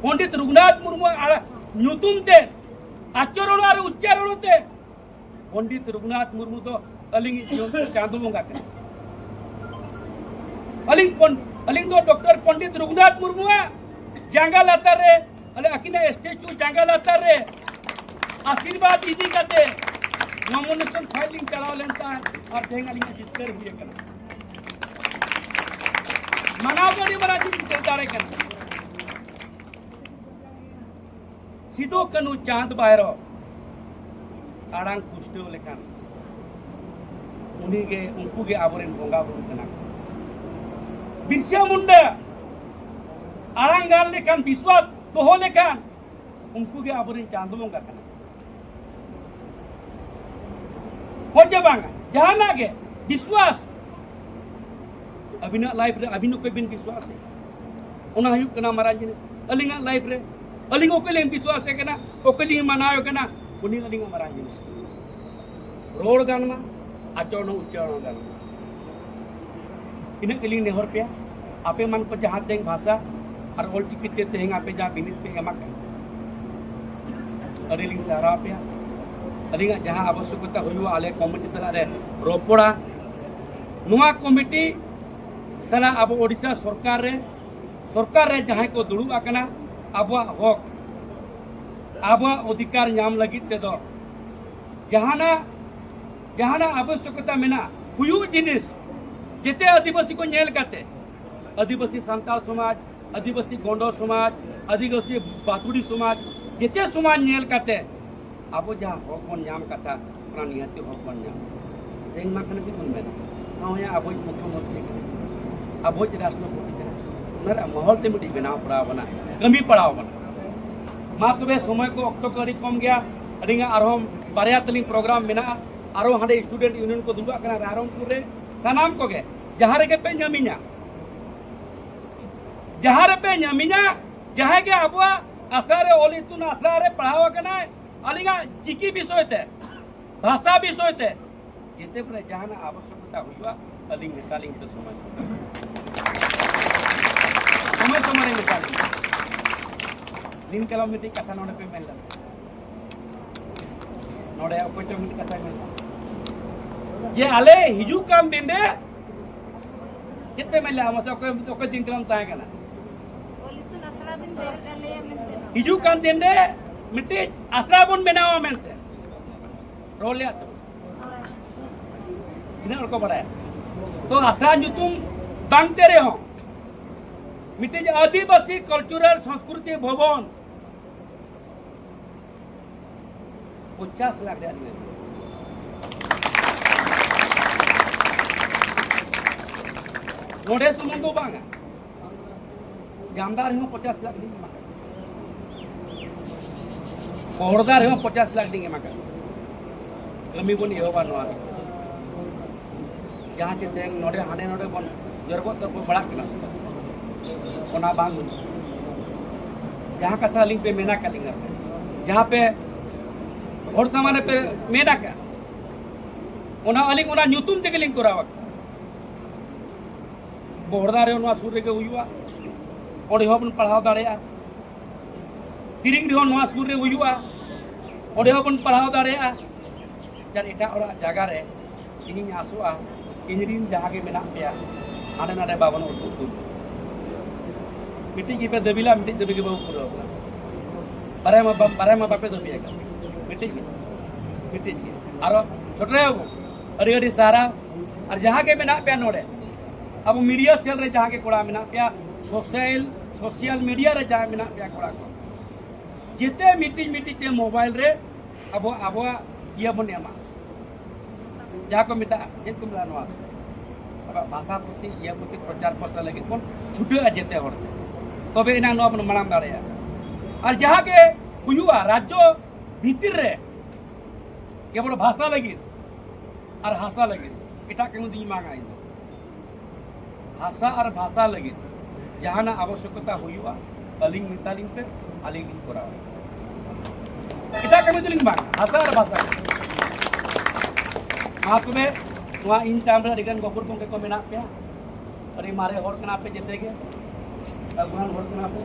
ᱯᱚᱱᱰᱤᱛ ᱨᱚᱜᱷᱩᱱᱟᱛᱷ ᱢᱩᱨᱢᱩ ᱟᱲᱟᱜ ᱧᱩᱛᱩᱢ ᱛᱮ, ᱟᱪᱚᱨᱚᱬ ᱟᱨ ᱩᱪᱪᱟᱨᱚᱬ ᱛᱮ ᱯᱚᱱᱰᱤᱛ ᱨᱚᱜᱷᱩᱱᱟᱛᱷ ᱢᱩᱨᱢᱩ ᱫᱚ ᱟᱹᱞᱤᱧᱤᱡ ᱡᱤᱭᱚᱱ ᱪᱟᱸᱫᱚ ᱵᱚᱸᱜᱟ ᱠᱟᱱᱟ᱾ ᱟᱹᱞᱤᱧ ᱯᱚᱱ-, ᱟᱹᱞᱤᱧ ᱫᱚ ᱰᱚᱠᱴᱚᱨ ᱯᱚᱱᱰᱤᱛ ᱨᱚᱜᱷᱩᱱᱟᱛᱷ ᱢᱩᱨᱢᱩᱣᱟᱜ ᱡᱟᱸᱜᱟ ᱞᱟᱛᱟᱨ ᱨᱮ, ᱟᱞᱮ ᱟᱹᱠᱤᱱᱟᱜ ᱥᱴᱮᱪᱩ ᱡᱟᱸᱜᱟ ᱞᱟᱛᱟᱨ ᱨᱮ ᱟᱥᱤᱨᱵᱟᱫᱽ ᱤᱫᱤ ᱠᱟᱛᱮ nomination file ᱞᱤᱧ ᱪᱟᱞᱟᱣ ᱞᱮᱱ ᱛᱟᱦᱮᱸᱫ ᱟᱨ ᱛᱮᱦᱮᱧ ᱟᱹᱞᱤᱧᱟᱜ ᱡᱤᱛᱠᱟᱹᱨ ᱦᱩᱭ ᱟᱠᱟᱱᱟ᱾ ᱢᱟᱱᱟᱣ ᱫᱚ ᱟᱹᱰᱤ ᱢᱟᱨᱟᱝ ᱡᱤᱱᱤᱥ ᱦᱩᱭ ᱫᱟᱲᱮ ᱠᱟᱱᱟ᱾ ᱥᱤᱫᱩ ᱠᱟᱹᱱᱩ ᱪᱟᱸᱫᱽ ᱵᱷᱟᱭᱨᱚ ᱟᱲᱟᱝ ᱯᱩᱥᱴᱟᱹᱣ ᱞᱮᱠᱷᱟᱱ ᱩᱱᱤᱜᱮ, ᱩᱱᱠᱩ ᱜᱮ ᱟᱵᱚᱨᱮᱱ ᱵᱚᱸᱜᱟ ᱵᱩᱨᱩ ᱠᱟᱱᱟ ᱠᱚ᱾ ᱵᱤᱨᱥᱟ ᱢᱩᱱᱰᱟ ᱟᱲᱟᱝ ᱜᱟᱱ ᱞᱮᱠᱷᱟᱱ, ᱵᱤᱥᱣᱟᱥ ᱫᱚᱦᱚ ᱞᱮᱠᱷᱟᱱ ᱩᱱᱠᱩ ᱜᱮ ᱟᱵᱚᱨᱮᱱ ᱪᱟᱸᱫᱚ ᱵᱚᱸᱜᱟ ᱠᱟᱱᱟ᱾ ᱦᱚᱪᱮ ᱵᱟᱝᱟ? ᱡᱟᱦᱟᱱᱟᱜ ᱜᱮ ᱵᱤᱥᱣᱟᱥ, ᱟᱹᱵᱤᱱᱟᱜ ᱞᱟᱭᱤᱯᱷ ᱨᱮ ᱟᱹᱵᱤᱱ ᱚᱠᱚᱭ ᱵᱤᱱ ᱵᱤᱥᱣᱟᱥᱮ, ᱚᱱᱟ ᱦᱩᱭᱩᱜ ᱠᱟᱱᱟ ᱢᱟᱨᱟᱝ ᱡᱤᱱᱤᱥ᱾ ᱟᱹᱞᱤᱧᱟᱜ ᱞᱟᱭᱤᱯᱷ ᱨᱮ ᱟᱹᱞᱤᱧ ᱚᱠᱚᱭ ᱞᱤᱧ ᱵᱤᱥᱣᱟᱥᱮ ᱠᱟᱱᱟ, ᱚᱠᱚᱭ ᱞᱤᱧ ᱢᱟᱱᱟᱣᱮ ᱠᱟᱱᱟ, ᱩᱱᱤ ᱟᱹᱞᱤᱧᱟᱜ ᱢᱟᱨᱟᱝ ᱡᱤᱱᱤᱥ᱾ ᱨᱚᱲ ᱜᱟᱱ ᱢᱟ, ᱟᱪᱚᱨᱚᱱ ᱦᱚᱸ ᱩᱪᱟᱨᱚᱱ ᱜᱟᱱ ᱢᱟ᱾ ᱤᱱᱟᱹᱜ ᱜᱮᱞᱤᱧ ᱱᱮᱦᱚᱨ ᱯᱮᱭᱟ, ᱟᱯᱮ ᱢᱟᱱ ᱠᱚ ᱡᱟᱦᱟᱸ ᱛᱮᱦᱮᱧ ᱵᱷᱟᱥᱟ ᱟᱨ ᱚᱞᱪᱤᱠᱤ ᱛᱮ ᱛᱮᱦᱮᱧ ᱟᱯᱮ ᱡᱟᱦᱟᱸ ᱵᱤᱱᱤᱰ ᱯᱮ ᱮᱢ ᱟᱠᱟᱫ, ᱟᱹᱰᱤ ᱞᱤᱧ ᱥᱟᱨᱦᱟᱣ ᱯᱮᱭᱟ᱾ ᱟᱹᱞᱤᱧᱟᱜ ᱡᱟᱦᱟᱸ ᱟᱵᱚᱥᱭᱚᱠᱚᱛᱟ ᱦᱩᱭᱩᱜᱼᱟ, ᱟᱞᱮ ᱠᱚᱢᱤᱴᱤ ᱥᱟᱞᱟᱜ ᱨᱮ ᱨᱚᱯᱚᱲᱟ᱾ ᱱᱚᱣᱟ ᱠᱚᱢᱤᱴᱤ ᱥᱟᱞᱟᱜ ᱟᱵᱚ ᱳᱰᱤᱥᱟ ᱥᱚᱨᱠᱟᱨ ᱨᱮ, ᱥᱚᱨᱠᱟᱨ ᱨᱮ ᱡᱟᱦᱟᱸᱭ ᱠᱚ ᱫᱩᱲᱩᱵ ᱟᱠᱟᱱᱟ, ᱟᱵᱚᱣᱟᱜ ᱦᱚᱠ, ᱟᱵᱚᱣᱟᱜ ᱚᱫᱷᱤᱠᱟᱨ ᱧᱟᱢ ᱞᱟᱹᱜᱤᱫ ᱛᱮᱫᱚ ᱡᱟᱦᱟᱱᱟᱜ, ᱡᱟᱦᱟᱱᱟᱜ ᱟᱵᱚᱥᱭᱚᱠᱚᱛᱟ ᱢᱮᱱᱟᱜᱼᱟ, ᱦᱩᱭᱩᱜ ᱡᱤᱱᱤᱥ ᱡᱮᱛᱮ ᱟᱹᱫᱤᱵᱟᱹᱥᱤ ᱠᱚ ᱧᱮᱞ ᱠᱟᱛᱮ, ᱟᱹᱫᱤᱵᱟᱹᱥᱤ ᱥᱟᱱᱛᱟᱲ ᱥᱚᱢᱟᱡᱽ, ᱟᱹᱫᱤᱵᱟᱹᱥᱤ ᱜᱚᱸᱰᱚ ᱥᱚᱢᱟᱡᱽ, ᱟᱹᱫᱤᱵᱟᱹᱥᱤ ᱵᱟᱛᱩᱲᱤ ᱥᱚᱢᱟᱡᱽ, ᱡᱮᱛᱮ ᱥᱚᱢᱟᱡᱽ ᱧᱮᱞ ᱠᱟᱛᱮ ᱟᱵᱚ ᱡᱟᱦᱟᱸ ᱦᱚᱠ ᱵᱚᱱ ᱧᱟᱢ ᱠᱟᱛᱷᱟ, ᱚᱱᱟ ᱱᱤᱦᱟᱹᱛᱤ ᱦᱚᱠ ᱵᱚᱱ ᱧᱟᱢ᱾ ᱛᱮᱦᱮᱧ ᱢᱟ ᱠᱷᱟᱱ ᱪᱮᱫ ᱵᱚᱱ ᱢᱮᱱᱟ, ᱱᱚᱜᱼᱚᱭ ᱟᱵᱚᱭᱤᱡ ᱢᱩᱠᱷᱭᱚᱢᱚᱱᱛᱨᱤ ᱠᱟᱱᱟᱭ, ᱟᱵᱚᱭᱤᱡ ᱨᱟᱥᱴᱨᱚᱯᱚᱛᱤ ᱠᱟᱱᱟᱭ, ᱚᱱᱟ ᱨᱮᱭᱟᱜ ᱢᱚᱦᱚᱞ ᱛᱮ ᱢᱤᱫᱴᱤᱡ ᱵᱮᱱᱟᱣ ᱯᱟᱲᱟᱣ ᱵᱚᱱᱟ, ᱠᱟᱹᱢᱤ ᱯᱟᱲᱟᱣ ᱵᱚᱱᱟ᱾ ᱢᱟ ᱛᱚᱵᱮ, ᱥᱚᱢᱚᱭ ᱠᱚ, ᱚᱠᱛᱚ ᱠᱚ ᱟᱹᱰᱤ ᱠᱚᱢ ᱜᱮᱭᱟ᱾ ᱟᱹᱞᱤᱧᱟᱜ ᱟᱨᱦᱚᱸ ᱵᱟᱨᱭᱟ ᱛᱟᱹᱞᱤᱧ ᱯᱨᱳᱜᱨᱟᱢ ᱢᱮᱱᱟᱜᱼᱟ, ᱟᱨᱦᱚᱸ ᱦᱟᱸᱰᱮ ᱥᱴᱩᱰᱮᱱᱴ ᱤᱭᱩᱱᱤᱭᱚᱱ ᱠᱚ ᱫᱩᱲᱩᱵ ᱟᱠᱟᱱᱟ ᱨᱟᱭᱨᱚᱝᱯᱩᱨ ᱨᱮ᱾ ᱥᱟᱱᱟᱢ ᱠᱚᱜᱮ ᱡᱟᱦᱟᱸ ᱨᱮᱜᱮ ᱯᱮ ᱧᱟᱢᱤᱧᱟ, ᱡᱟᱦᱟᱸ ᱨᱮᱯᱮ ᱧᱟᱢᱤᱧᱟ, ᱡᱟᱦᱟᱸᱭ ᱜᱮ ᱟᱵᱚᱣᱟᱜ ᱟᱥᱲᱟ ᱨᱮ, ᱚᱞ ᱤᱛᱩᱱ ᱟᱥᱲᱟ ᱨᱮ ᱯᱟᱲᱦᱟᱣ ᱟᱠᱟᱱᱟᱭ, ᱟᱹᱞᱤᱧᱟᱜ ᱪᱤᱠᱤ ᱵᱤᱥᱚᱭ ᱛᱮ, ᱵᱷᱟᱥᱟ ᱵᱤᱥᱚᱭ ᱛᱮ, ᱡᱮᱛᱮ ᱠᱚᱨᱮ ᱡᱟᱦᱟᱱᱟᱜ ᱟᱵᱚᱥᱭᱚᱠᱚᱛᱟ ᱦᱩᱭᱩᱜᱼᱟ, ᱟᱹᱞᱤᱧ ᱢᱮᱛᱟᱞᱤᱧ ᱯᱮ ᱥᱚᱢᱚᱭ ᱥᱚᱢᱚᱭ᱾ ᱥᱚᱢᱚᱭ ᱥᱚᱢᱚᱭ ᱨᱮ ᱢᱮᱛᱟᱞᱤᱧ᱾ ᱫᱤᱱ ᱠᱟᱞᱚᱢ ᱢᱤᱫᱴᱤᱡ ᱠᱟᱛᱷᱟ ᱱᱚᱰᱮ ᱯᱮ ᱢᱮᱱ ᱞᱮᱫᱟ, ᱱᱚᱰᱮ ᱚᱠᱚᱭ ᱪᱚ ᱢᱤᱫ ᱠᱟᱛᱷᱟᱭ ᱢᱮᱱ ᱡᱮ ᱟᱞᱮ ᱦᱤᱡᱩᱜ ᱠᱟᱱ ᱫᱤᱱ ᱨᱮ ᱪᱮᱫ ᱯᱮ ᱢᱮᱱ ᱞᱮᱫᱼᱟ? ᱢᱟᱥᱮ ᱚᱠᱚᱭ, ᱚᱠᱚᱭ ᱪᱤᱱᱛᱟᱹ ᱛᱟᱦᱮᱸ ᱠᱟᱱᱟ? ᱚᱞ ᱤᱛᱩᱱ ᱟᱥᱲᱟ ᱵᱤᱱ ᱵᱮᱨᱮᱫ ᱟᱞᱮᱭᱟ ᱢᱮᱱᱛᱮ᱾ ᱦᱤᱡᱩᱜ ᱠᱟᱱ ᱫᱤᱱ ᱨᱮ ᱢᱤᱫᱴᱤᱡ ᱟᱥᱲᱟ ᱵᱚᱱ ᱵᱮᱱᱟᱣᱟ ᱢᱮᱱᱛᱮ ᱨᱚᱲ ᱞᱮᱫᱼᱟ ᱛᱚ᱾ ᱦᱳᱭ᱾ ᱛᱤᱱᱟᱹᱜ ᱦᱚᱲ ᱠᱚ ᱵᱟᱲᱟᱭᱟ? ᱛᱚ ᱟᱥᱲᱟ ᱧᱩᱛᱩᱢ ᱵᱟᱝ ᱛᱮ ᱨᱮᱦᱚᱸ ᱢᱤᱫᱴᱤᱡ ᱟᱹᱫᱤᱵᱟᱹᱥᱤ ᱠᱟᱞᱪᱟᱨᱟᱞ ᱥᱚᱝᱥᱠᱨᱤᱛᱤ ᱵᱷᱚᱵᱚᱱ ᱯᱚᱧᱪᱟᱥ ᱞᱟᱠᱷ ᱨᱮᱭᱟᱜ ᱞᱤᱧ ᱟᱹᱜᱩᱭᱟ᱾ ᱱᱚᱰᱮ ᱥᱩᱢᱩᱝ ᱫᱚ ᱵᱟᱝᱟ, ᱡᱟᱢᱫᱟ ᱨᱮᱦᱚᱸ ᱯᱚᱧᱪᱟᱥ ᱞᱟᱠᱷ ᱞᱤᱧ ᱮᱢᱟ ᱠᱟᱫᱟ, ᱵᱚᱦᱚᱲᱫᱟ ᱨᱮᱦᱚᱸ ᱯᱚᱧᱪᱟᱥ ᱞᱟᱠᱷ ᱞᱤᱧ ᱮᱢᱟ ᱠᱟᱫᱟ᱾ ᱠᱟᱹᱢᱤ ᱵᱚᱱ ᱮᱦᱚᱵᱟ ᱱᱚᱣᱟ ᱨᱮ᱾ ᱡᱟᱦᱟᱸ ᱪᱮ ᱛᱮᱦᱮᱧ ᱱᱚᱰᱮ ᱦᱟᱸᱰᱮ ᱱᱚᱰᱮ ᱵᱚᱱ ᱡᱚᱨᱵᱚᱜ ᱛᱚᱨᱵᱚᱜ ᱵᱟᱲᱟᱜ ᱠᱟᱱᱟ, ᱚᱱᱟ ᱵᱟᱝ ᱦᱩᱭᱩᱜᱼᱟ᱾ ᱡᱟᱦᱟᱸ ᱠᱟᱛᱷᱟ ᱟᱹᱞᱤᱧ ᱯᱮ ᱢᱮᱱ ᱟᱠᱟᱫ ᱞᱤᱧᱟ, ᱡᱟᱦᱟᱸ ᱯᱮ ᱦᱚᱲ ᱥᱟᱢᱟᱝ ᱨᱮ ᱯᱮ ᱢᱮᱱ ᱟᱠᱟᱫ, ᱚᱱᱟ ᱟᱹᱞᱤᱧ ᱚᱱᱟ ᱧᱩᱛᱩᱢ ᱛᱮᱜᱮ ᱞᱤᱧ ᱠᱚᱨᱟᱣ ᱟᱠᱟᱫᱟ᱾ ᱵᱚᱦᱚᱲᱫᱟ ᱨᱮᱦᱚᱸ ᱱᱚᱣᱟ ᱥᱩᱨ ᱨᱮᱜᱮ ᱦᱩᱭᱩᱜᱼᱟ, ᱚᱸᱰᱮ ᱦᱚᱸ ᱵᱚᱱ ᱯᱟᱲᱦᱟᱣ ᱫᱟᱲᱮᱭᱟᱜᱼᱟ᱾ ᱛᱤᱨᱤᱝ ᱨᱮᱦᱚᱸ ᱱᱚᱣᱟ ᱥᱩᱨ ᱨᱮ ᱦᱩᱭᱩᱜᱼᱟ, ᱚᱸᱰᱮ ᱦᱚᱸ ᱵᱚᱱ ᱯᱟᱲᱦᱟᱣ ᱫᱟᱲᱮᱭᱟᱜᱼᱟ᱾ ᱡᱟᱦᱟᱸ ᱮᱴᱟᱜ ᱚᱲᱟᱜ ᱡᱟᱭᱜᱟ ᱨᱮ ᱤᱧᱤᱧ ᱟᱥᱚᱜᱼᱟ, ᱤᱧ ᱨᱤᱱ ᱡᱟᱦᱟᱸ ᱜᱮ ᱢᱮᱱᱟᱜ ᱯᱮᱭᱟ, ᱦᱟᱸᱰᱮ ᱱᱟᱰᱮ ᱵᱟᱵᱚᱱ ᱩᱫᱩᱜ ᱩᱫᱩᱜ᱾ ᱢᱤᱫᱴᱤᱡ ᱜᱮᱯᱮ ᱫᱟᱹᱵᱤ ᱞᱮᱫᱼᱟ, ᱢᱤᱫᱴᱤᱡ ᱫᱟᱹᱵᱤ ᱜᱮ ᱵᱟᱵᱚ ᱯᱩᱨᱟᱹᱣ ᱠᱟᱱᱟ᱾ ᱵᱟᱨᱭᱟ ᱢᱟ ᱵᱟ-, ᱵᱟᱨᱭᱟ ᱢᱟ ᱵᱟᱯᱮ ᱫᱟᱹᱵᱤ ᱟᱠᱟᱫ, ᱢᱤᱫᱴᱤᱡ ᱜᱮ, ᱢᱤᱫᱴᱤᱡ ᱜᱮ᱾ ᱟᱨᱚ ᱪᱷᱳᱴᱨᱮ ᱵᱟᱹᱵᱩ, ᱟᱹᱰᱤ ᱟᱹᱰᱤ ᱥᱟᱨᱦᱟᱣ᱾ ᱟᱨ ᱡᱟᱦᱟᱸ ᱜᱮ ᱢᱮᱱᱟᱜ ᱯᱮᱭᱟ ᱱᱚᱰᱮ, ᱟᱵᱚ ᱢᱤᱰᱤᱭᱟ ᱥᱮᱞ ᱨᱮ ᱡᱟᱦᱟᱸ ᱜᱮ ᱠᱚᱲᱟ ᱢᱮᱱᱟᱜ ᱯᱮᱭᱟ, ᱥᱳᱥᱟᱞ, ᱥᱳᱥᱟᱞ ᱢᱤᱰᱤᱭᱟ ᱨᱮ ᱡᱟᱦᱟᱸ ᱢᱮᱱᱟᱜ ᱯᱮᱭᱟ ᱠᱚᱲᱟ ᱠᱚ, ᱡᱮᱛᱮ ᱢᱤᱫᱴᱤᱡ ᱢᱤᱫᱴᱤᱡ ᱛᱮ ᱢᱳᱵᱟᱭᱤᱞ ᱨᱮ ᱟᱵᱚ, ᱟᱵᱚᱣᱟᱜ ᱤᱭᱟᱹ ᱵᱚᱱ ᱮᱢᱟ, ᱡᱟᱦᱟᱸ ᱠᱚ ᱢᱮᱛᱟᱜᱼᱟ, ᱪᱮᱫ ᱠᱚ ᱢᱮᱛᱟᱜᱼᱟ ᱱᱚᱣᱟ? ᱟᱵᱚᱣᱟᱜ ᱵᱷᱟᱥᱟ ᱯᱨᱚᱛᱤ, ᱤᱭᱟᱹ ᱯᱨᱚᱛᱤ ᱯᱨᱚᱪᱟᱨ ᱯᱨᱚᱥᱟᱨ ᱞᱟᱹᱜᱤᱫ ᱵᱚᱱ ᱪᱷᱩᱴᱟᱹᱜᱼᱟ ᱡᱮᱛᱮ ᱦᱚᱲ ᱛᱮ, ᱛᱚᱵᱮ ᱮᱱᱟᱝ ᱱᱚᱣᱟ ᱵᱚᱱ ᱢᱟᱲᱟᱝ ᱫᱟᱲᱮᱭᱟᱜᱼᱟ᱾ ᱟᱨ ᱡᱟᱦᱟᱸ ᱜᱮ ᱦᱩᱭᱩᱜᱼᱟ ᱨᱟᱡᱽᱡᱚ ᱵᱷᱤᱛᱤᱨ ᱨᱮ, ᱠᱮᱵᱚᱞ ᱵᱷᱟᱥᱟ ᱞᱟᱹᱜᱤᱫ ᱟᱨ ᱦᱟᱥᱟ ᱞᱟᱹᱜᱤᱫ, ᱮᱴᱟᱜ ᱠᱟᱹᱢᱤ ᱫᱚᱧ ᱵᱟᱝᱟ ᱤᱧ ᱫᱚ᱾ ᱦᱟᱥᱟ ᱟᱨ ᱵᱷᱟᱥᱟ ᱞᱟᱹᱜᱤᱫ ᱡᱟᱦᱟᱱᱟᱜ ᱟᱵᱚᱥᱭᱚᱠᱚᱛᱟ ᱦᱩᱭᱩᱜᱼᱟ, ᱟᱹᱞᱤᱧ ᱢᱮᱛᱟᱞᱤᱧ ᱯᱮ, ᱟᱹᱞᱤᱧ ᱞᱤᱧ ᱠᱚᱨᱟᱣᱟ᱾ ᱮᱴᱟᱜ ᱠᱟᱹᱢᱤ ᱫᱚᱞᱤᱧ ᱵᱟᱝ, ᱦᱟᱥᱟ ᱟᱨ ᱵᱷᱟᱥᱟ᱾ ᱢᱟ ᱛᱚᱵᱮ, ᱱᱚᱣᱟ ᱤᱧ ᱛᱟᱭᱚᱢ ᱨᱮ ᱟᱹᱰᱤᱜᱟᱱ ᱜᱚᱵᱚᱨ ᱜᱚᱢᱠᱮ ᱠᱚ ᱢᱮᱱᱟᱜ ᱯᱮᱭᱟ, ᱟᱹᱰᱤ ᱢᱟᱨᱮ ᱦᱚᱲ ᱠᱟᱱᱟ ᱯᱮ ᱡᱮᱛᱮ ᱜᱮ, ᱟᱹᱜᱩᱣᱟᱱ ᱦᱚᱲ ᱠᱟᱱᱟ ᱯᱮ,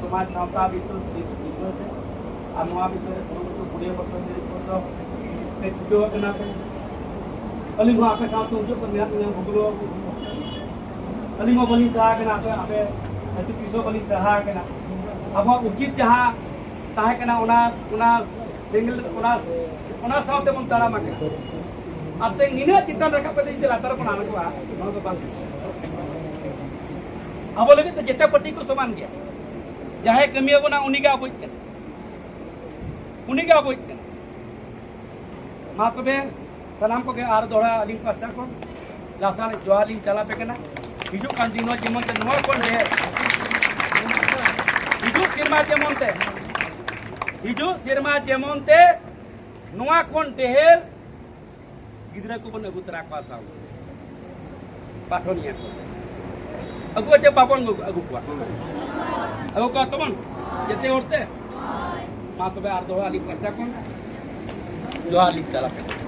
ᱥᱚᱢᱟᱡᱽ ᱥᱟᱶᱛᱟ ᱵᱤᱥᱚᱭ, ᱵᱤᱥᱚᱭ ᱛᱮ ᱟᱨ ᱱᱚᱣᱟ ᱵᱤᱥᱚᱭ ᱨᱮ ᱠᱩᱨᱩᱢᱩᱴᱩ ᱯᱮ ᱪᱷᱩᱴᱟᱹᱣ ᱟᱠᱟᱱᱟ ᱯᱮ᱾ ᱟᱹᱞᱤᱧ ᱦᱚᱸ ᱟᱯᱮ ᱥᱟᱶᱛᱮ ᱩᱱ ᱡᱚᱠᱷᱚᱱ ᱢᱮᱱᱟᱜ ᱞᱤᱧᱟ, ᱵᱷᱩᱜᱽᱞᱳ᱾ ᱟᱹᱞᱤᱧ ᱦᱚᱸ ᱵᱟᱹᱞᱤᱧ ᱥᱟᱦᱟ ᱟᱠᱟᱱᱟ, ᱟᱯᱮ, ᱟᱯᱮ ᱟᱹᱛᱩ ᱛᱤᱥ ᱦᱚᱸ ᱵᱟᱹᱞᱤᱧ ᱥᱟᱦᱟ ᱟᱠᱟᱱᱟ᱾ ᱟᱵᱚᱣᱟᱜ ᱩᱪᱤᱛ ᱡᱟᱦᱟᱸ ᱛᱟᱦᱮᱸ ᱠᱟᱱᱟ, ᱚᱱᱟ, ᱚᱱᱟ ᱥᱮᱸᱜᱮᱞ, ᱚᱱᱟ, ᱚᱱᱟ ᱥᱟᱶᱛᱮ ᱵᱚᱱ ᱛᱟᱲᱟᱢ ᱟᱠᱟᱱᱟ᱾ ᱟᱨ ᱛᱮᱦᱮᱧ ᱱᱤᱱᱟᱹᱜ ᱪᱮᱛᱟᱱ ᱨᱟᱠᱟᱵ ᱠᱟᱛᱮ ᱡᱩᱫᱤ ᱞᱟᱛᱟᱨ ᱵᱚᱱ ᱟᱬᱜᱚᱜᱼᱟ, ᱱᱚᱣᱟ ᱫᱚ ᱵᱟᱝ ᱴᱷᱤᱠ᱾ ᱟᱵᱚ ᱞᱟᱹᱜᱤᱫ ᱛᱮ ᱡᱮᱛᱮ ᱯᱟᱹᱴᱤ ᱠᱚ ᱥᱚᱢᱟᱱ ᱜᱮᱭᱟ᱾ ᱡᱟᱦᱟᱸᱭ ᱠᱟᱹᱢᱤ ᱟᱵᱚᱱᱟ, ᱩᱱᱤ ᱜᱮ ᱟᱵᱚᱭᱤᱡ ᱠᱟᱱᱟ, ᱩᱱᱤ ᱜᱮ ᱟᱵᱚᱭᱤᱡ ᱠᱟᱱᱟ᱾ ᱢᱟ ᱛᱚᱵᱮ, ᱥᱟᱱᱟᱢ ᱠᱚᱜᱮ ᱟᱨ ᱫᱚᱦᱲᱟ ᱟᱹᱞᱤᱧ ᱯᱟᱥᱴᱟ ᱠᱷᱚᱱ ᱞᱟᱥᱟᱲ ᱡᱚᱦᱟᱨ ᱞᱤᱧ ᱪᱟᱞ ᱟᱯᱮ ᱠᱟᱱᱟ᱾ ᱦᱤᱡᱩᱜ ᱠᱟᱱ ᱫᱤᱱ ᱦᱚᱸ ᱡᱮᱢᱚᱱ ᱛᱮ ᱱᱚᱣᱟ ᱠᱷᱚᱱ ᱰᱷᱮᱨ, ᱦᱤᱡᱩᱜ ᱥᱮᱨᱢᱟ ᱡᱮᱢᱚᱱ ᱛᱮ, ᱦᱤᱡᱩᱜ ᱥᱮᱨᱢᱟ ᱡᱮᱢᱚᱱ ᱛᱮ ᱱᱚᱣᱟ ᱠᱷᱚᱱ ᱰᱷᱮᱨ ᱜᱤᱫᱽᱨᱟᱹ ᱠᱚᱵᱚᱱ ᱟᱹᱜᱩ ᱛᱚᱨᱟ ᱠᱚᱣᱟ ᱥᱟᱶ ᱯᱟᱴᱷᱚᱱᱤᱭᱟᱹ ᱠᱚ᱾ ᱟᱹᱜᱩ ᱪᱮ ᱵᱟᱵᱚᱱ ᱟᱹᱜᱩ, ᱟᱹᱜᱩ ᱠᱚᱣᱟ? ᱟᱹᱜᱩ ᱠᱚᱣᱟ ᱛᱟᱵᱚᱱ ᱡᱮᱛᱮ ᱦᱚᱲ ᱛᱮ? ᱢᱟ ᱛᱚᱵᱮ ᱟᱨ ᱫᱚᱦᱲᱟ ᱟᱹᱞᱤᱧ ᱯᱟᱥᱴᱟ ᱠᱷᱚᱱ ᱡᱚᱦᱟᱨ ᱞᱤᱧ ᱪᱟᱞ ᱟᱯᱮ ᱠᱟᱱᱟ᱾